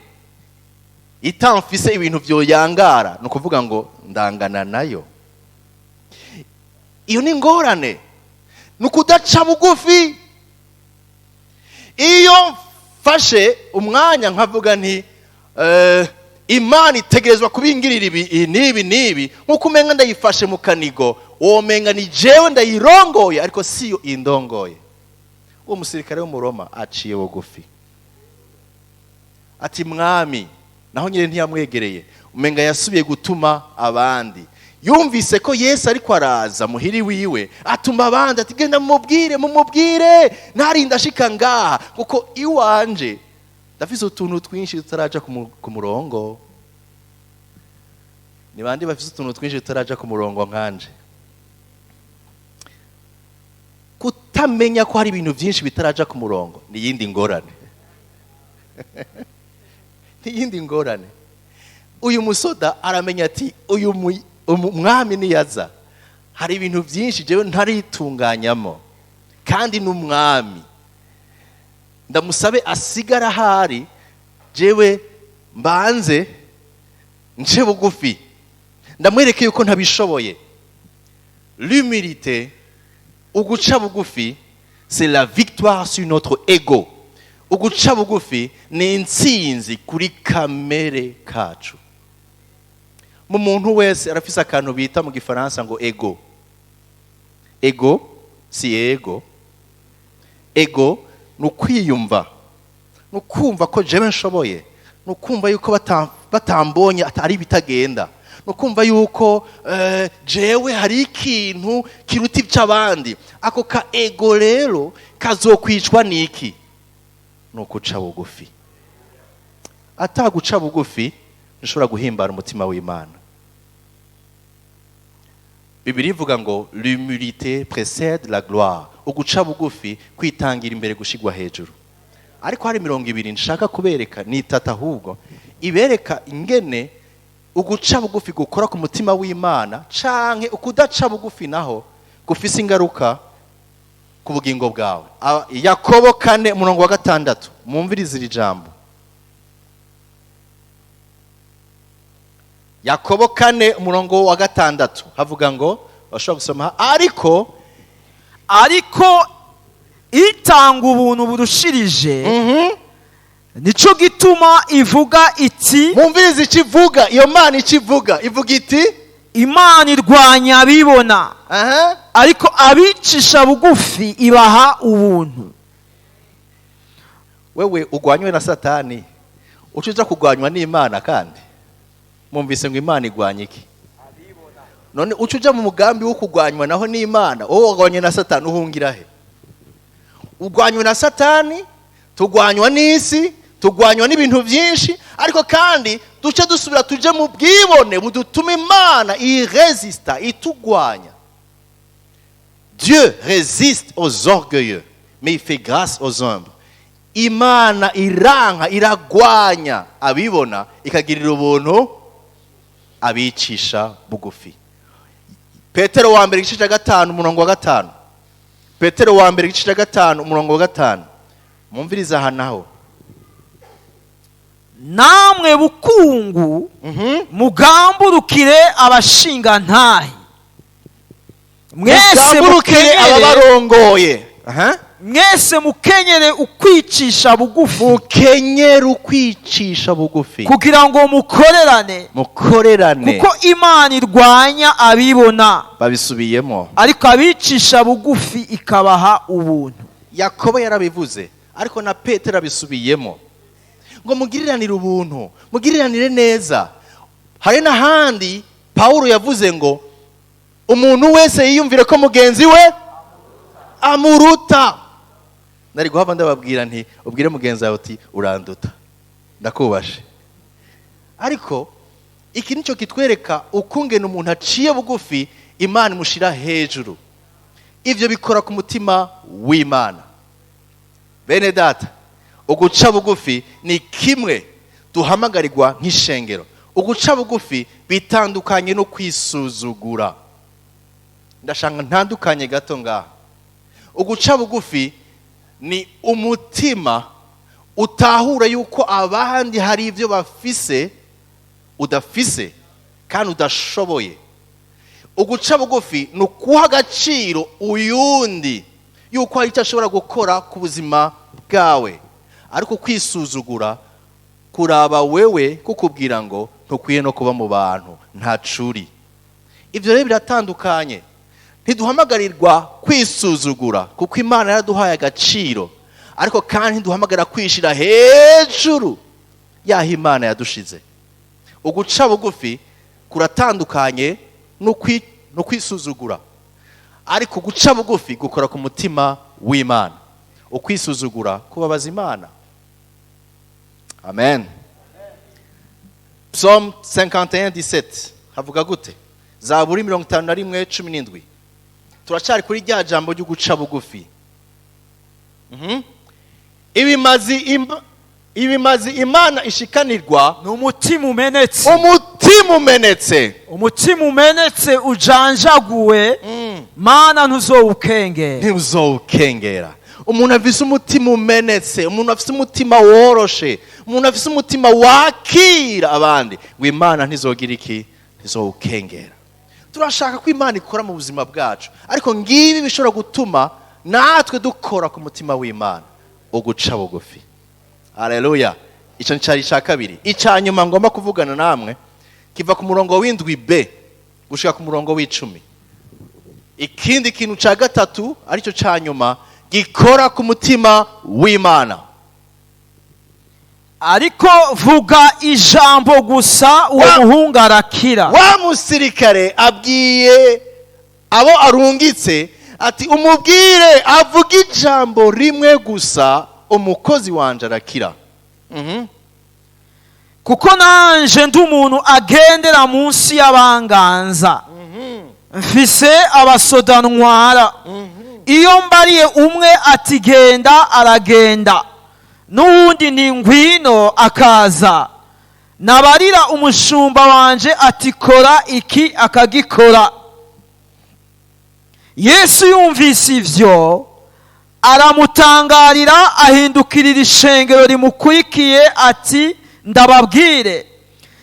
Itamfise ibintu vyoyangara, ni ukuvuga ngo ndangana nayo. Iyo ni ingorane, ni ukudaca bugufi. Iyo mfashe umwanya nkavuga nti Imana itegerezwa kubingirira ibi n'ibi n'ibi, nk'uko umenga ndayifashe mu kanigo, womenga ni jewe ndayirongoye, ariko siyo indongoye. Uwo musirikare w'Umuroma aciye bugufi ati: "Mwami." Naho nyine ntiyamwegereye, umenga yasubiye gutuma abandi. Yumvise ko Yesu ariko araza muhiri wiwe, atuma abandi ati: "Genda mumubwire, mumubwire ntarinda ashika ngaha, kuko iwanje ndafise utuntu twinshi tutaraja ku murongo." Ni bandi bafise utuntu twinshi tutaraja ku murongo nkanje? Kutamenya ko hari ibintu byinshi bitaraja ku murongo ni iyindi ngorane, ni iyindi ngorane. Uyu musoda aramenya ati: "Uyu mwami niyaza, hari ibintu byinshi jewe ntaritunganyamo, kandi n'umwami ndamusabe asigara ahari, jewe mbanze nce bugufi, ndamwereke yuko ntabishoboye." L'humilité, uguca bugufi, c'est la victoire sur notre ego. Uguca bugufi ni intsinzi kuri kamere kacu. Mu muntu wese arafise akantu bita mu Gifaransa ngo ego. Ego si ego. Ego ni ukwiyumva, ni ukumva ko jewe nshoboye, ni ukumva yuko batambonye atari ibitagenda, ni ukumva yuko jewe hari ikintu kiruta iby'abandi. Ako ka ego rero kazokwicwa n'iki? Ni ukuca bugufi. Ataguca bugufi, ntushobora guhimbara umutima w'Imana. Bibiliya ivuga ngo: "L'humilité précède la gloire." Uguca bugufi kwitangira imbere gushigwa hejuru. Ariko hari mirongo ibiri nshaka kubereka, ni itatu ahubwo, ibereka ingene uguca bugufi gukora ku mutima w'Imana, canke ukudaca bugufi naho gufise ingaruka ku bugingo bwawe. Yakobo 4, umurongo wa 6, mwumvirize iri jambo. Yakobo 4, umurongo wa 6, havuga ngo, bashobora gusoma, ariko Ariko itanga ubuntu burushirije, nico gituma ivuga iti: Mwumvirize icyo ivuga iyo Mana. Icyo ivuga, ivuga iti: "Imana irwanya abibona, ariko abicisha bugufi ibaha ubuntu." Wewe ugwanywe na Satani, uca uja kugwanywa n'Imana. Kandi mwumvise ngo Imana igwanya iki? None uca uja mu mugambi wo kugwanywa naho n'Imana? Wowe wagwanywe na Satani, uhungira he? Ugwanywe na Satani, tugwanywa n'isi, tugwanywa n'ibintu byinshi, ariko kandi duce dusubira tuje mu bwibone budutuma Imana iresista, itugwanya. Dieu résiste aux orgueilleux, mais il fait grâce aux humbles. Imana iranka, iragwanya abibona, ikagirira ubuntu abicisha bugufi. Petero wa mbere, igice cya 5, umurongo wa 5. Petero wa mbere, igice cya 5, umurongo wa 5, mwumvirize aha naho. Namwe bukungu, mugamburukire abashingantahe mwese. Mugamburukire ababarongoye. Aha. Mwese mukenyere ukwicisha bugufi. Mukenyere ukwicisha bugufi. Kugira ngo mukorerane. Mukorerane. Kuko Imana irwanya abibona, Babisubiyemo. ariko abicisha bugufi ikabaha ubuntu. Yakobo yarabivuze, ariko na Petero abisubiyemo ngo mugiriranire ubuntu, mugiriranire neza. Hari n'ahandi Pawulo yavuze ngo umuntu wese yiyumvire ko mugenzi we amuruta. Nari guhava ndababwira nti: "Ubwire mugenzi wawe uti uranduta, ndakubashe." Ariko iki nicyo kitwereka ukungena umuntu aciye bugufi Imana imushyira hejuru. Ibyo bikora ku mutima w'Imana. Bene Data, uguca bugufi ni kimwe duhamagarirwa nk'ishengero. Uguca bugufi bitandukanye no kwisuzugura. Ndashaka ntandukanye gato ngaha. Uguca bugufi ni umutima utahura yuko abandi hari ibyo bafise. Udafise kandi udashoboye. Uguca bugufi ni ukuha agaciro uyundi yuko hari icyo ashobora gukora ku buzima bwawe. Ariko kwisuzugura kuraba wewe kukubwira ngo ntukwiye no kuba mu bantu, ntacuri. Ibyo rero biratandukanye. Ntiduhamagarirwa kwisuzugura kuko Imana yaraduhaye agaciro, ariko kandi ntiduhamagara kwishira hejuru y'aho Imana yadushize. Uguca bugufi kuratandukanye no kwisuzugura, ariko guca bugufi gukora ku mutima w'Imana, ukwisuzugura kubabaza Imana. Amen. Psalm 51:17 havuga gute? Zaburi 51:17. Turacyari kuri rya jambo ryo guca bugufi. Ibimazi Imana ishikanirwa ni umutima umenetse. Umutima umenetse. Umutima umenetse ujanjaguwe, Mana ntuzowukengera. Ntuzowukengera. Umuntu afise umutima umenetse, umuntu afise umutima woroshe, umuntu afise umutima wakira abandi, ngo Imana ntizogira iki? Ntizowukengera. Turashaka ko Imana ikora mu buzima bwacu, ariko ngibi bishobora gutuma natwe dukora ku mutima w'Imana, uguca bugufi. Haleluya. Icyo cyari icya kabiri. Icya nyuma ngomba kuvugana namwe kiva ku murongo w'7b gushika ku murongo w'10. Ikindi kintu cya gatatu aricyo cya nyuma gikora ku mutima w'Imana. Ariko vuga ijambo gusa, uwo muhungu arakira. Wa musirikare abwiye abo arungitse ati umubwire avuge ijambo rimwe gusa, umukozi wanje arakira. Kuko nanje ndi umuntu agendera munsi y'abanganza, mfise abasoda ntwara. Iyo mbariye umwe ati genda, aragenda, n'uwundi ni ngwino, akaza. Nabarira umushumba wanje ati kora iki, akagikora. Yesu yumvise ivyo aramutangarira, ahindukirira ishengero rimukurikiye ati ndababwire,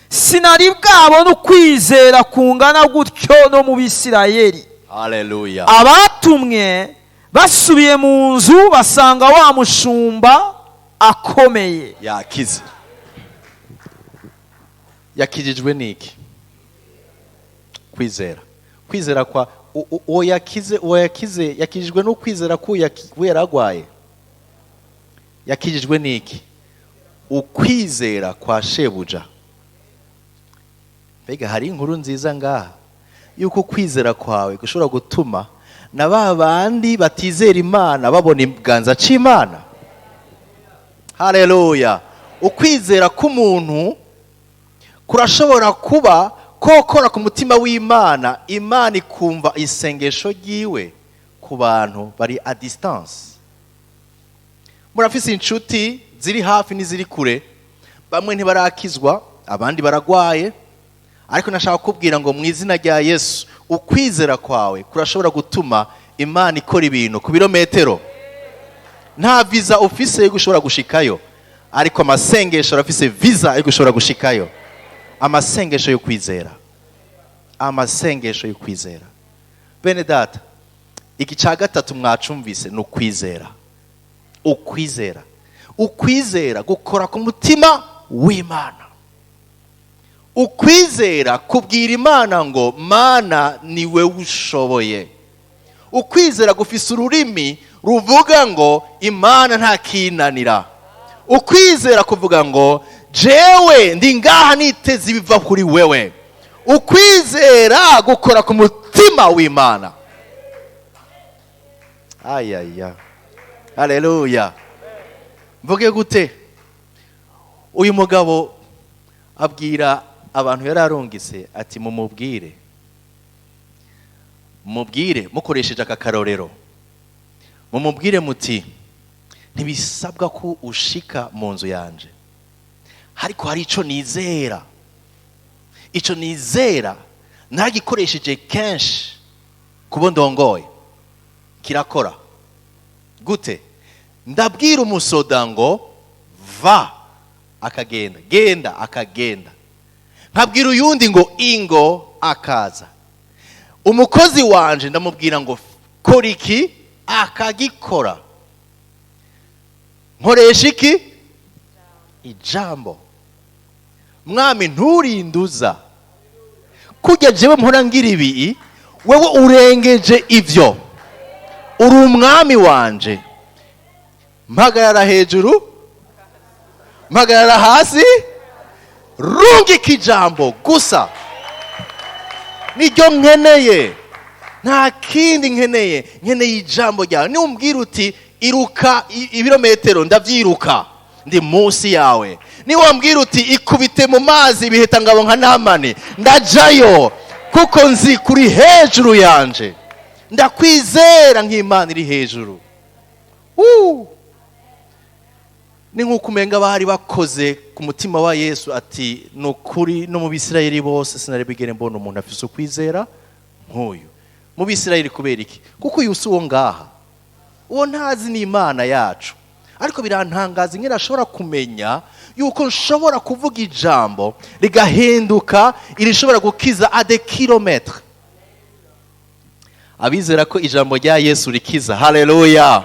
sinari bwabone ukwizera kungana gutyo no mu Bisirayeli. Haleluya. Abatumwe basubiye mu nzu basanga wa mushumba akomeye. Yakize. Yakijijwe niki? Kwizera. Kwizera kwa uwo yakize, uwo yakize yakijijwe no kwizera ko yaragwaye. Yakijijwe niki? Ukwizera kwa shebuja. Mbega hari inkuru nziza ngaha yuko kwizera kwawe gushobora gutuma na ba bandi batizera Imana babona ikiganza c'Imana. Haleluya. Ukwizera k'umuntu kurashobora kuba kokora ku mutima w'Imana, Imana ikumva isengesho ryiwe ku bantu bari a distance. Murafise inshuti ziri hafi n'iziri kure, bamwe ntibarakizwa, abandi baragwaye, ariko nashaka kukubwira ngo mu izina rya Yesu ukwizera kwawe kurashobora gutuma Imana ikora ibintu ku birometero. Nta visa ufise yo gushobora gushikayo, ariko amasengesho arafise visa yo gushobora gushikayo. Amasengesho yo kwizera, amasengesho yo kwizera. Bene data, iki cya gatatu mwacumvise ni ukwizera. Ukwizera, ukwizera gukora ku mutima w'Imana. Ukwizera kubwira Imana ngo Mana ni wewe ushoboye. Ukwizera gufise ururimi ruvuga ngo Imana ntakinanira. Ukwizera kuvuga ngo jewe ndi ngaha niteze ibiva kuri wewe. Ukwizera gukora ku mutima w'Imana. Ayaya, haleluya. Mvuge gute? Uyu mugabo abwira abantu yari arungitse ati mumubwire, mubwire mukoresheje aka karorero, mumubwire muti ntibisabwa ko ushika mu nzu yanje, ariko hari ico nizera, ico nizera nagikoresheje kenshi kubo ndongoye kirakora. Gute? Ndabwira umusoda ngo va, akagenda, genda, akagenda. Nkabwira uyundi ngo ingo, akaza. Umukozi wanje ndamubwira ngo kora iki, akagikora. Nkoresha iki? Ijambo. Mwami, nturinduza kujya jewe mpora ngira ibi, wewe urengeje ivyo. Uri umwami wanje, mpagarara hejuru, mpagarara hasi, rungika ijambo gusa, niryo nkeneye, nta kindi nkeneye. Nkeneye ijambo ryawe. Niwumbwira uti iruka ibirometero, ndavyiruka, ndi munsi yawe. Niwambwira uti ikubite mu mazi ibiheta ngabo nka Namani, ndajayo, kuko nzi kuri hejuru yanje. Ndakwizera nk'Imana iri hejuru. Ni nk'uko umenga bari bakoze ku mutima wa Yesu ati ni ukuri no mu Bisirayeli bose sinari bigere mbona umuntu afise ukwizera nk'uyu. Mu Bisirayeli kubera iki? Kuko uyu si uwo ngaha, uwo ntazi ni Imana yacu. Ariko birantangaza ingene ashobora kumenya yuko nshobora kuvuga ijambo rigahinduka irishobora gukiza à des kilomètres. Abizera ko ijambo rya Yesu rikiza, haleluya!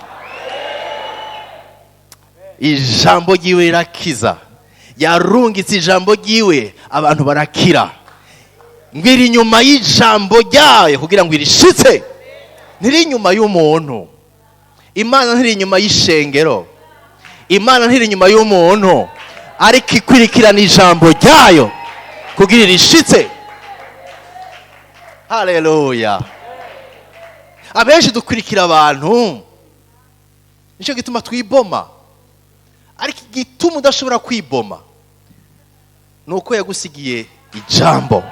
Ijambo ryiwe rirakiza. Yarungitse ijambo ryiwe, abantu barakira. Ngwira inyuma y'ijambo ryayo kugira ngo irishitse. Ntiri inyuma y'umuntu. Imana ntiri inyuma y'ishengero. Imana ntiri inyuma y'umuntu, ariko ikwirikirana ijambo ryayo kugira irishitse. Haleluya! Abenshi dukurikira abantu, nicyo gituma twiboma. Ariko igituma udashobora kwiboma ni uko yagusigiye ijambo.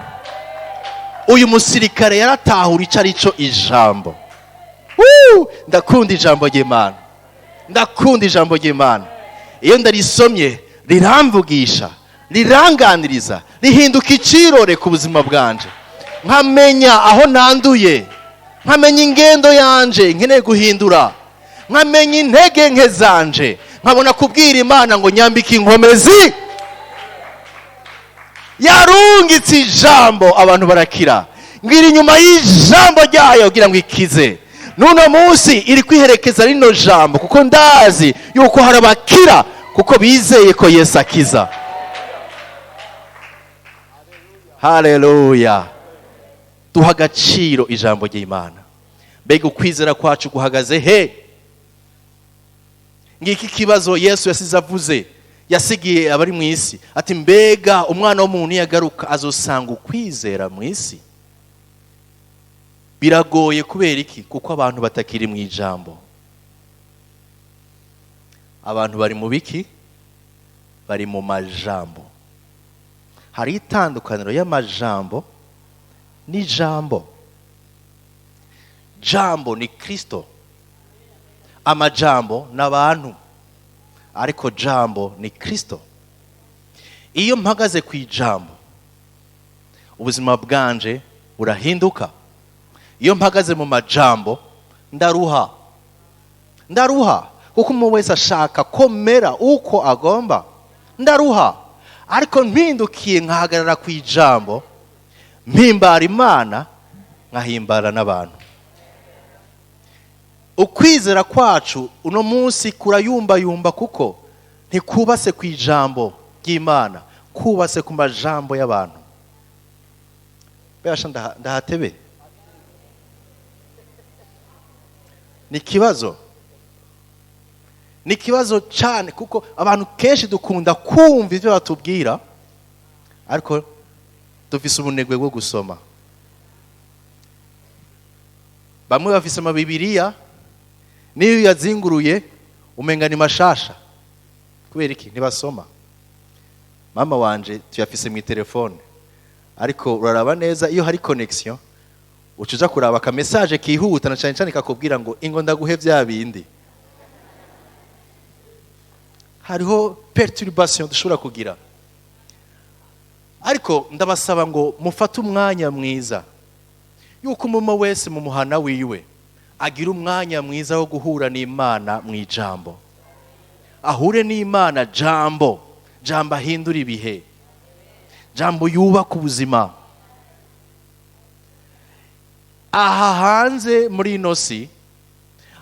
Uyu musirikare yaratahura icyo ari cyo ijambo. Ndakunda ijambo ry'Imana, ndakunda ijambo ry'Imana. Iyo ndarisomye riramvugisha, riranganiriza, rihinduka icirore ku buzima bwanje. Nkamenya aho nanduye, nkamenya ingendo yanje nkeneye guhindura, nkamenya intege nke zanje, nkabona kubwira Imana ngo nyambike inkomezi. Yarungitse ijambo, abantu barakira. Ngira inyuma y'ijambo ryayo kugira ngo ikize. N'uno munsi iri kwiherekeza rino jambo, kuko ndazi yuko hari abakira kuko bizeye ko Yesu akiza. Haleluya! Duha agaciro ijambo ry'Imana. Mbega ukwizera kwacu guhagaze he? Ngiki kibazo Yesu yasize avuze, yasigiye abari mu isi, ati mbega umwana w'umuntu yagaruka azosanga ukwizera mu isi? Biragoye kubera iki? Kuko abantu batakiri mu ijambo. Abantu bari mu biki? Bari mu majambo. Hari itandukaniro y'amajambo n'ijambo. Jambo ni Kristo, amajambo n'abantu, ariko jambo ni Kristo. Iyo mpagaze ku ijambo, ubuzima bwanje burahinduka. Iyo mpagaze mu majambo ndaruha, ndaruha, kuko umuntu wese ashaka komera uko agomba. Ndaruha. Ariko mpindukiye nkahagarara ku ijambo, mpimbara Imana, nkahimbara n'abantu. Ukwizera kwacu uno munsi kurayumbayumba, kuko ntikubase ku ijambo ry'Imana, kubase ku majambo y'abantu. Beyasha ndahatebe. Ni kibazo, ni kibazo cyane, kuko abantu kenshi dukunda kumva ivyo batubwira, ariko dufise ubunebwe bwo gusoma. Bamwe bafise amabibiriya, niyo yazinguruye umenga ni mashasha. Kubera iki? Ntibasoma. Mama wanje tuyafise mu telefone, ariko uraraba neza iyo hari connection ucuza kuraba ka message kihuta, na cyane cyane kakubwira ngo ingo ndaguhe bya bindi. Hariho perturbation dushobora kugira. Ariko ndabasaba ngo mufate umwanya mwiza yuko umuma wese mu muhana wiwe agira umwanya mwiza wo guhura n'Imana mu ijambo. Ahure n'Imana jambo, jambo ahindura ibihe, Jambo yubaka ubuzima. Aha hanze muri ino si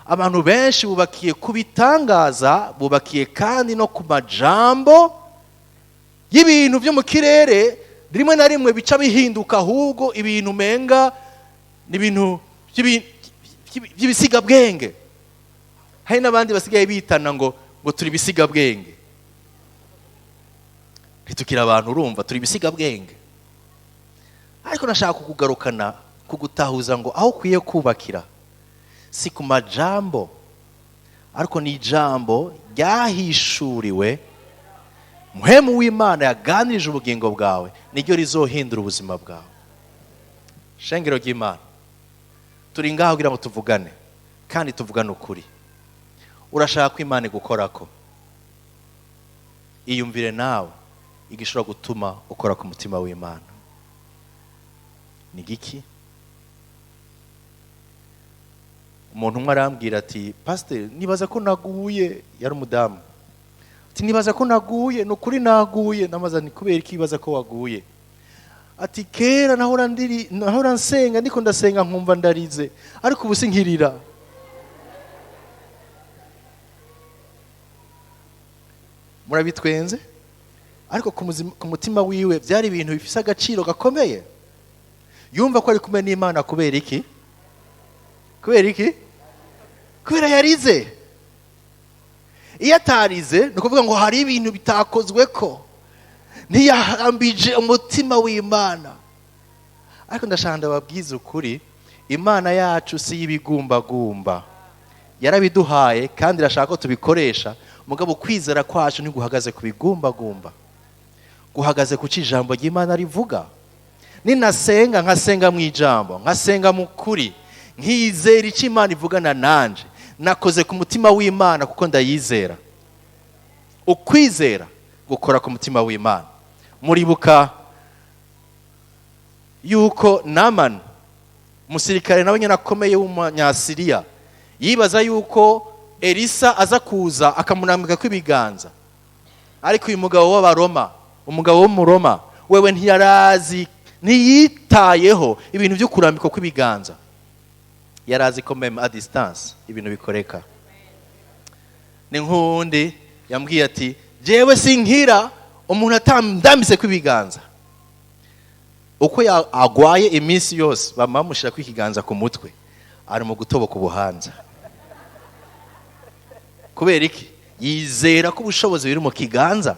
abantu benshi bubakiye ku bitangaza, bubakiye kandi no ku majambo y'ibintu byo mu kirere, rimwe na rimwe bica bihinduka ahubwo ibintu menga ni ibintu by'ibisigabwenge. Hari n'abandi basigaye bitana ngo turi ibisigabwenge. Ntitukira abantu, urumva turi ibisigabwenge. Ariko nashaka kukugarukana, kugutahuza ngo aho ukwiye kubakira si ku majambo, ariko ni ijambo ryahishuriwe muhemu w'Imana yaganirije ubugingo bwawe, niryo rizohindura ubuzima bwawe. Shengero ry'Imana, turi ngaho kugira ngo tuvugane kandi tuvugane ukuri. Urashaka ko Imana igukorako, iyumvire nawe igishobora gutuma ukora ku mutima w'Imana. Ni giki? Umuntu umwe arambwira ati pastor, nibaza ko naguye. Yari umudamu. Ati nibaza ko naguye, ni ukuri naguye. Namaza ni kubera iki ibaza ko waguye? Ati kera nahora nsenga, ndiko ndasenga nkumva ndarize, ariko ubu sinkirira. Murabitwenze? Ariko ku mutima wiwe byari ibintu bifise agaciro gakomeye. Yumva ko ari kumwe n'Imana kubera iki? Kubera iki? Kubera yarize. Iyo atarize ni ukuvuga ngo hari ibintu bitakozwe ko ntiyahambije umutima w'Imana. Ariko ndashaka ndababwiza ukuri, Imana yacu si y'ibigumbagumba. Yarabiduhaye kandi irashaka ko tubikoresha, mugabo kwizera kwacu ntiguhagaze ku bigumbagumba, guhagaze ku ijambo ry'Imana rivuga. Ninasenga nkasenga mu ijambo, nkasenga mu kuri, nkizera icyo Imana ivugana nanje, nakoze ku mutima w'Imana kuko ndayizera. Ukwizera gukora ku mutima w'Imana. Muribuka yuko Naamani, umusirikare nawe nyine akomeye w'umunyasiriya, yibaza yuko Elisa aza kuza akamunambika kw'ibiganza. Ariko uyu mugabo w'Abaroma, umugabo w'Umuroma, wewe ntiyarazi, ntiyitayeho ibintu byo kurambikwa kw'ibiganza. Yarazi ko même à distance ibintu bikoreka. Ni nkundi yambwiye ati jewe sinkira umuntu atamdamise kw'ibiganza. Uko agwaye iminsi yose bamamushira kw'ikiganza ku mutwe, ari mu gutoboka ubuhanza. Kubera iki? Yizera ko ubushobozi biri mu kiganza.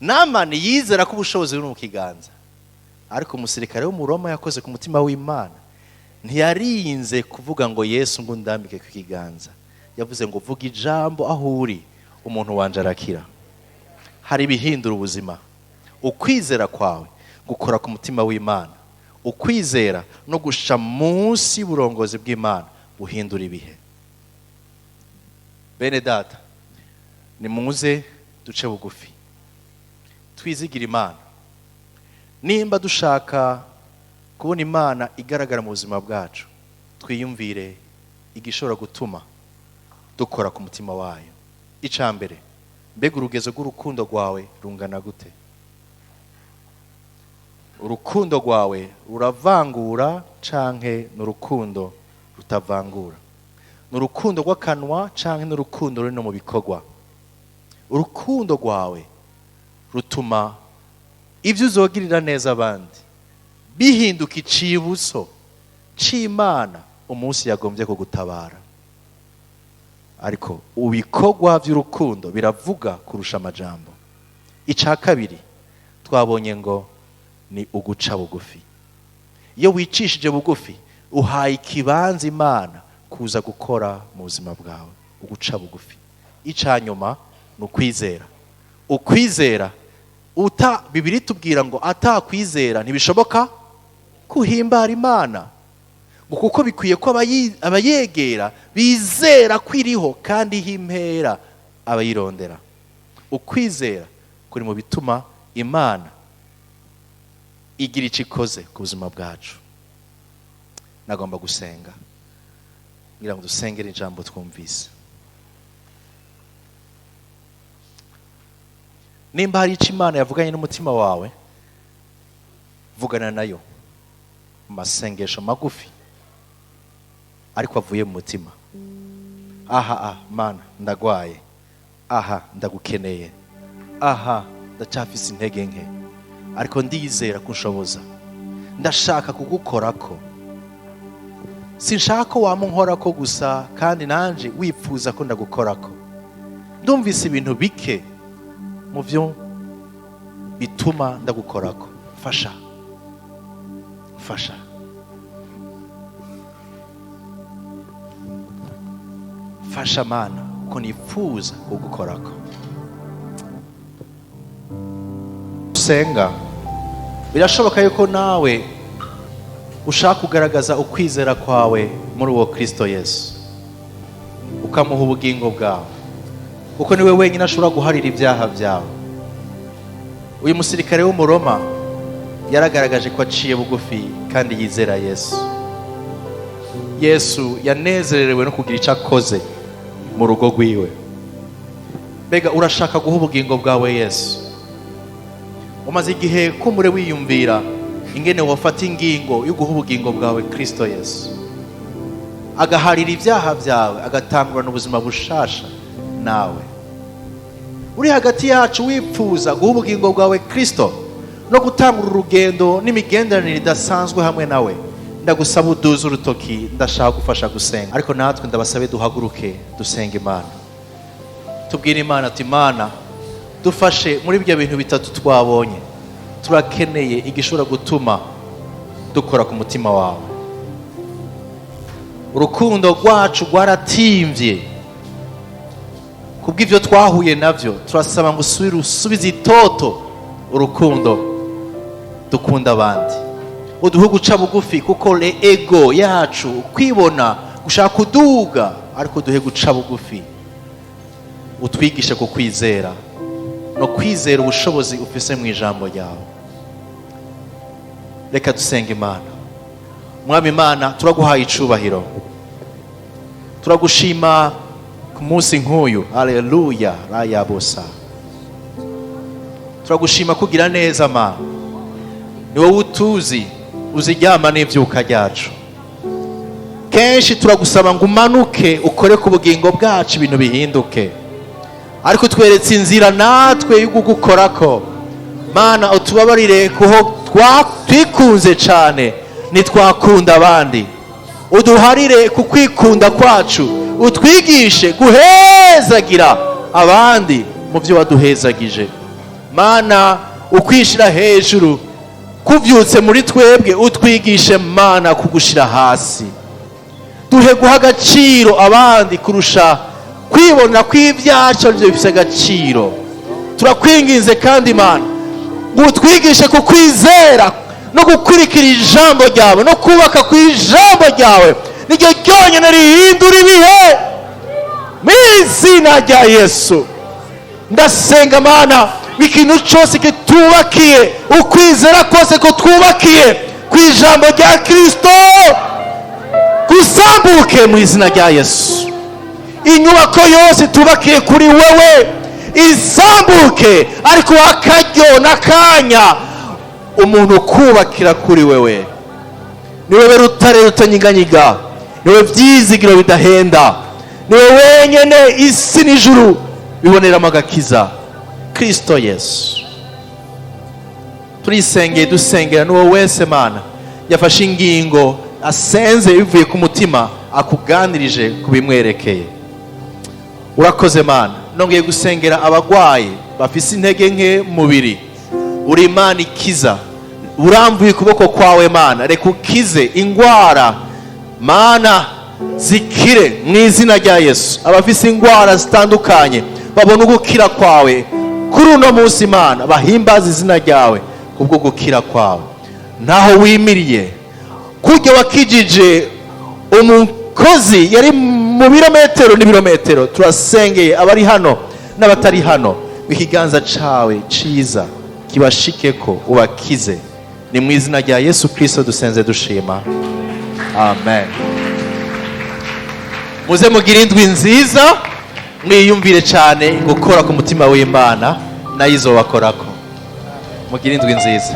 Naamani yizera ko ubushobozi biri mu kiganza. Ariko umusirikare w'Umuroma yakoze ku mutima w'Imana, ntiyarinze kuvuga ngo Yesu ngo ndambike ku kiganza. Yavuze ngo vuga ijambo aho uri, umuntu wanje arakira. Hari ibihindura ubuzima. Ukwizera kwawe gukora ku mutima w'Imana. Ukwizera no gusha munsi y'uburongozi bw'Imana buhindura ibihe. Bene data, nimuze duce bugufi, twizigire Imana. Nimba dushaka kubona Imana igaragara mu buzima bwacu, twiyumvire igishobora gutuma dukora ku mutima wayo. Icya mbere, mbega urugezo rw'urukundo rwawe rungana gute? Urukundo rwawe ruravangura canke n'urukundo rutavangura? N'urukundo rw'akanwa canke n'urukundo ruri no mu bikorwa? Urukundo rwawe rutuma ibyo uzogirira neza abandi bihinduka icibutso c'Imana umunsi yagombye kugutabara. Ariko ibikorwa by'urukundo biravuga kurusha amajambo. Icya kabiri twabonye ngo ni uguca bugufi. Iyo wicishije bugufi uhaye ikibanza Imana kuza gukora mu buzima bwawe. Uguca bugufi. Icya nyuma ni ukwizera. Ukwizera uta Bibiri tubwira ngo atakwizera ntibishoboka kuhimbara Imana, ngo kuko bikwiye ko abayegera bizera kwiriho kandi himpera abayirondera. Ukwizera kuri mu bituma Imana igira icyo ikoze ku buzima bwacu. Nagomba gusenga ngira ngo dusengere ijambo twumvise. Nimba hari icyo Imana yavuganye n'umutima wawe, vugana nayo mu masengesho magufi ariko avuye mu mutima. Aha Mana ndagwaye, aha ndagukeneye, aha ndacyafise intege nke, ariko ndizera ko unshoboza, ndashaka kugukorako, sinshaka ko wamunkorako gusa, kandi nanje wifuza ko ndagukorako. Ndumvise ibintu bike mu byo bituma ndagukorako, fasha, fasha. Fasha Mana ko nifuza kugukorako. Senga, birashoboka yuko nawe ushaka kugaragaza ukwizera kwawe muri uwo Kristo Yesu, ukamuha ubugingo bwawe, kuko niwe wenyine ashobora guharira ibyaha byawe. Uyu musirikare w'Umuroma yaragaragaje ko aciye bugufi kandi yizera Yesu. Yesu yanezerewe no kugira icyo akoze mu rugo rwiwe. Mbega urashaka guha ubugingo bwawe Yesu? Umaze igihe kumure wiyumvira ingene wafata ingingo yo guha ubugingo bwawe Kristo Yesu, agaharira ibyaha byawe, agatangurana ubuzima bushasha nawe. Uri hagati yacu wipfuza guha ubugingo bwawe Kristo no gutangura urugendo n'imigenderanire idasanzwe hamwe nawe, ndagusaba uduze urutoki, ndashaka gufasha gusenga. Ariko natwe ndabasabe duhaguruke dusenge Imana, tubwire Imana ati Imana dufashe muri ibyo bintu bitatu twabonye, turakeneye igishobora gutuma dukora ku mutima wawe. Urukundo rwacu rwaratimvye kubw'ivyo twahuye navyo, turasaba ngo usubire usubize itoto urukundo dukunda abandi, uduhe guca bugufi, kuko le ego yacu kwibona gushaka kuduga, ariko duhe guca bugufi, utwigishe ku kwizera no kwizera ubushobozi ufise mu ijambo ryawe. Reka dusenge Imana. Mwami Imana, turaguhaye icubahiro, turagushima ku munsi nk'uyu. Haleluya rayabosa. Turagushima kugira neza Mana, ni wowe utuzi, uziryama n'ivyuka ryacu. Kenshi turagusaba ngo umanuke ukore ku bugingo bwacu ibintu bihinduke, ariko tweretse inzira natwe yo kugukorako. Mana utubabarire kuho twikunze cyane ntitwakunda abandi, uduharire ku kwikunda kwacu, utwigishe guhezagira abandi mu byo waduhezagije. Mana ukwishira hejuru kuvyutse muri twebwe, utwigishe Mana kugushira hasi, duhe guha agaciro abandi kurusha kwibona kw'ibyacu arivyo bifise agaciro. Turakwinginze kandi Mana utwigishe kukwizera no gukurikira ijambo ryawe no kubaka ku ijambo ryawe, niryo ryonyine rihindura ibihe. Mu izina rya Yesu ndasenga Mana, ikintu cyose kitubakiye, ukwizera kose kutwubakiye ku ijambo rya Kristo gusambuke mu izina rya Yesu. Inyubako yose itubakiye kuri wewe isambuke, ariko akaryo n'akanya umuntu kubakira kuri wewe. Ni wewe rutare rutanyiganyiga, ni wewe vyizigiro bidahenda, ni wewe wenyene isi n'ijuru biboneramo agakiza, Kristo Yesu. Turisengeye dusengera n'uwo wese Mana yafashe ingingo asenze bivuye ku mutima, akuganirije kubimwerekeye. Urakoze Mana. Nongeye gusengera abagwayi bafise intege nke mubiri, uri Imana ikiza, urambuye ukuboko kwawe Mana, reka ukize ingwara Mana, zikire mu izina rya Yesu. Abafise ingwara zitandukanye babone ugukira kwawe kuri uno munsi Mana, bahimbaze izina ryawe kubwo gukira kwawe. Ntaho wimiriye kujya wakijije umukozi yari mu birometero n'ibirometero, turasengeye abari hano n'abatari hano, ikiganza cawe ciza kibashikeko ubakize. Ni mu izina rya Yesu Kristo dusenze dushima, amen. Muze mugire indwi nziza, mwiyumvire cyane gukora ku mutima w'Imana. Nayo izobakorako. Mugire indwi nziza.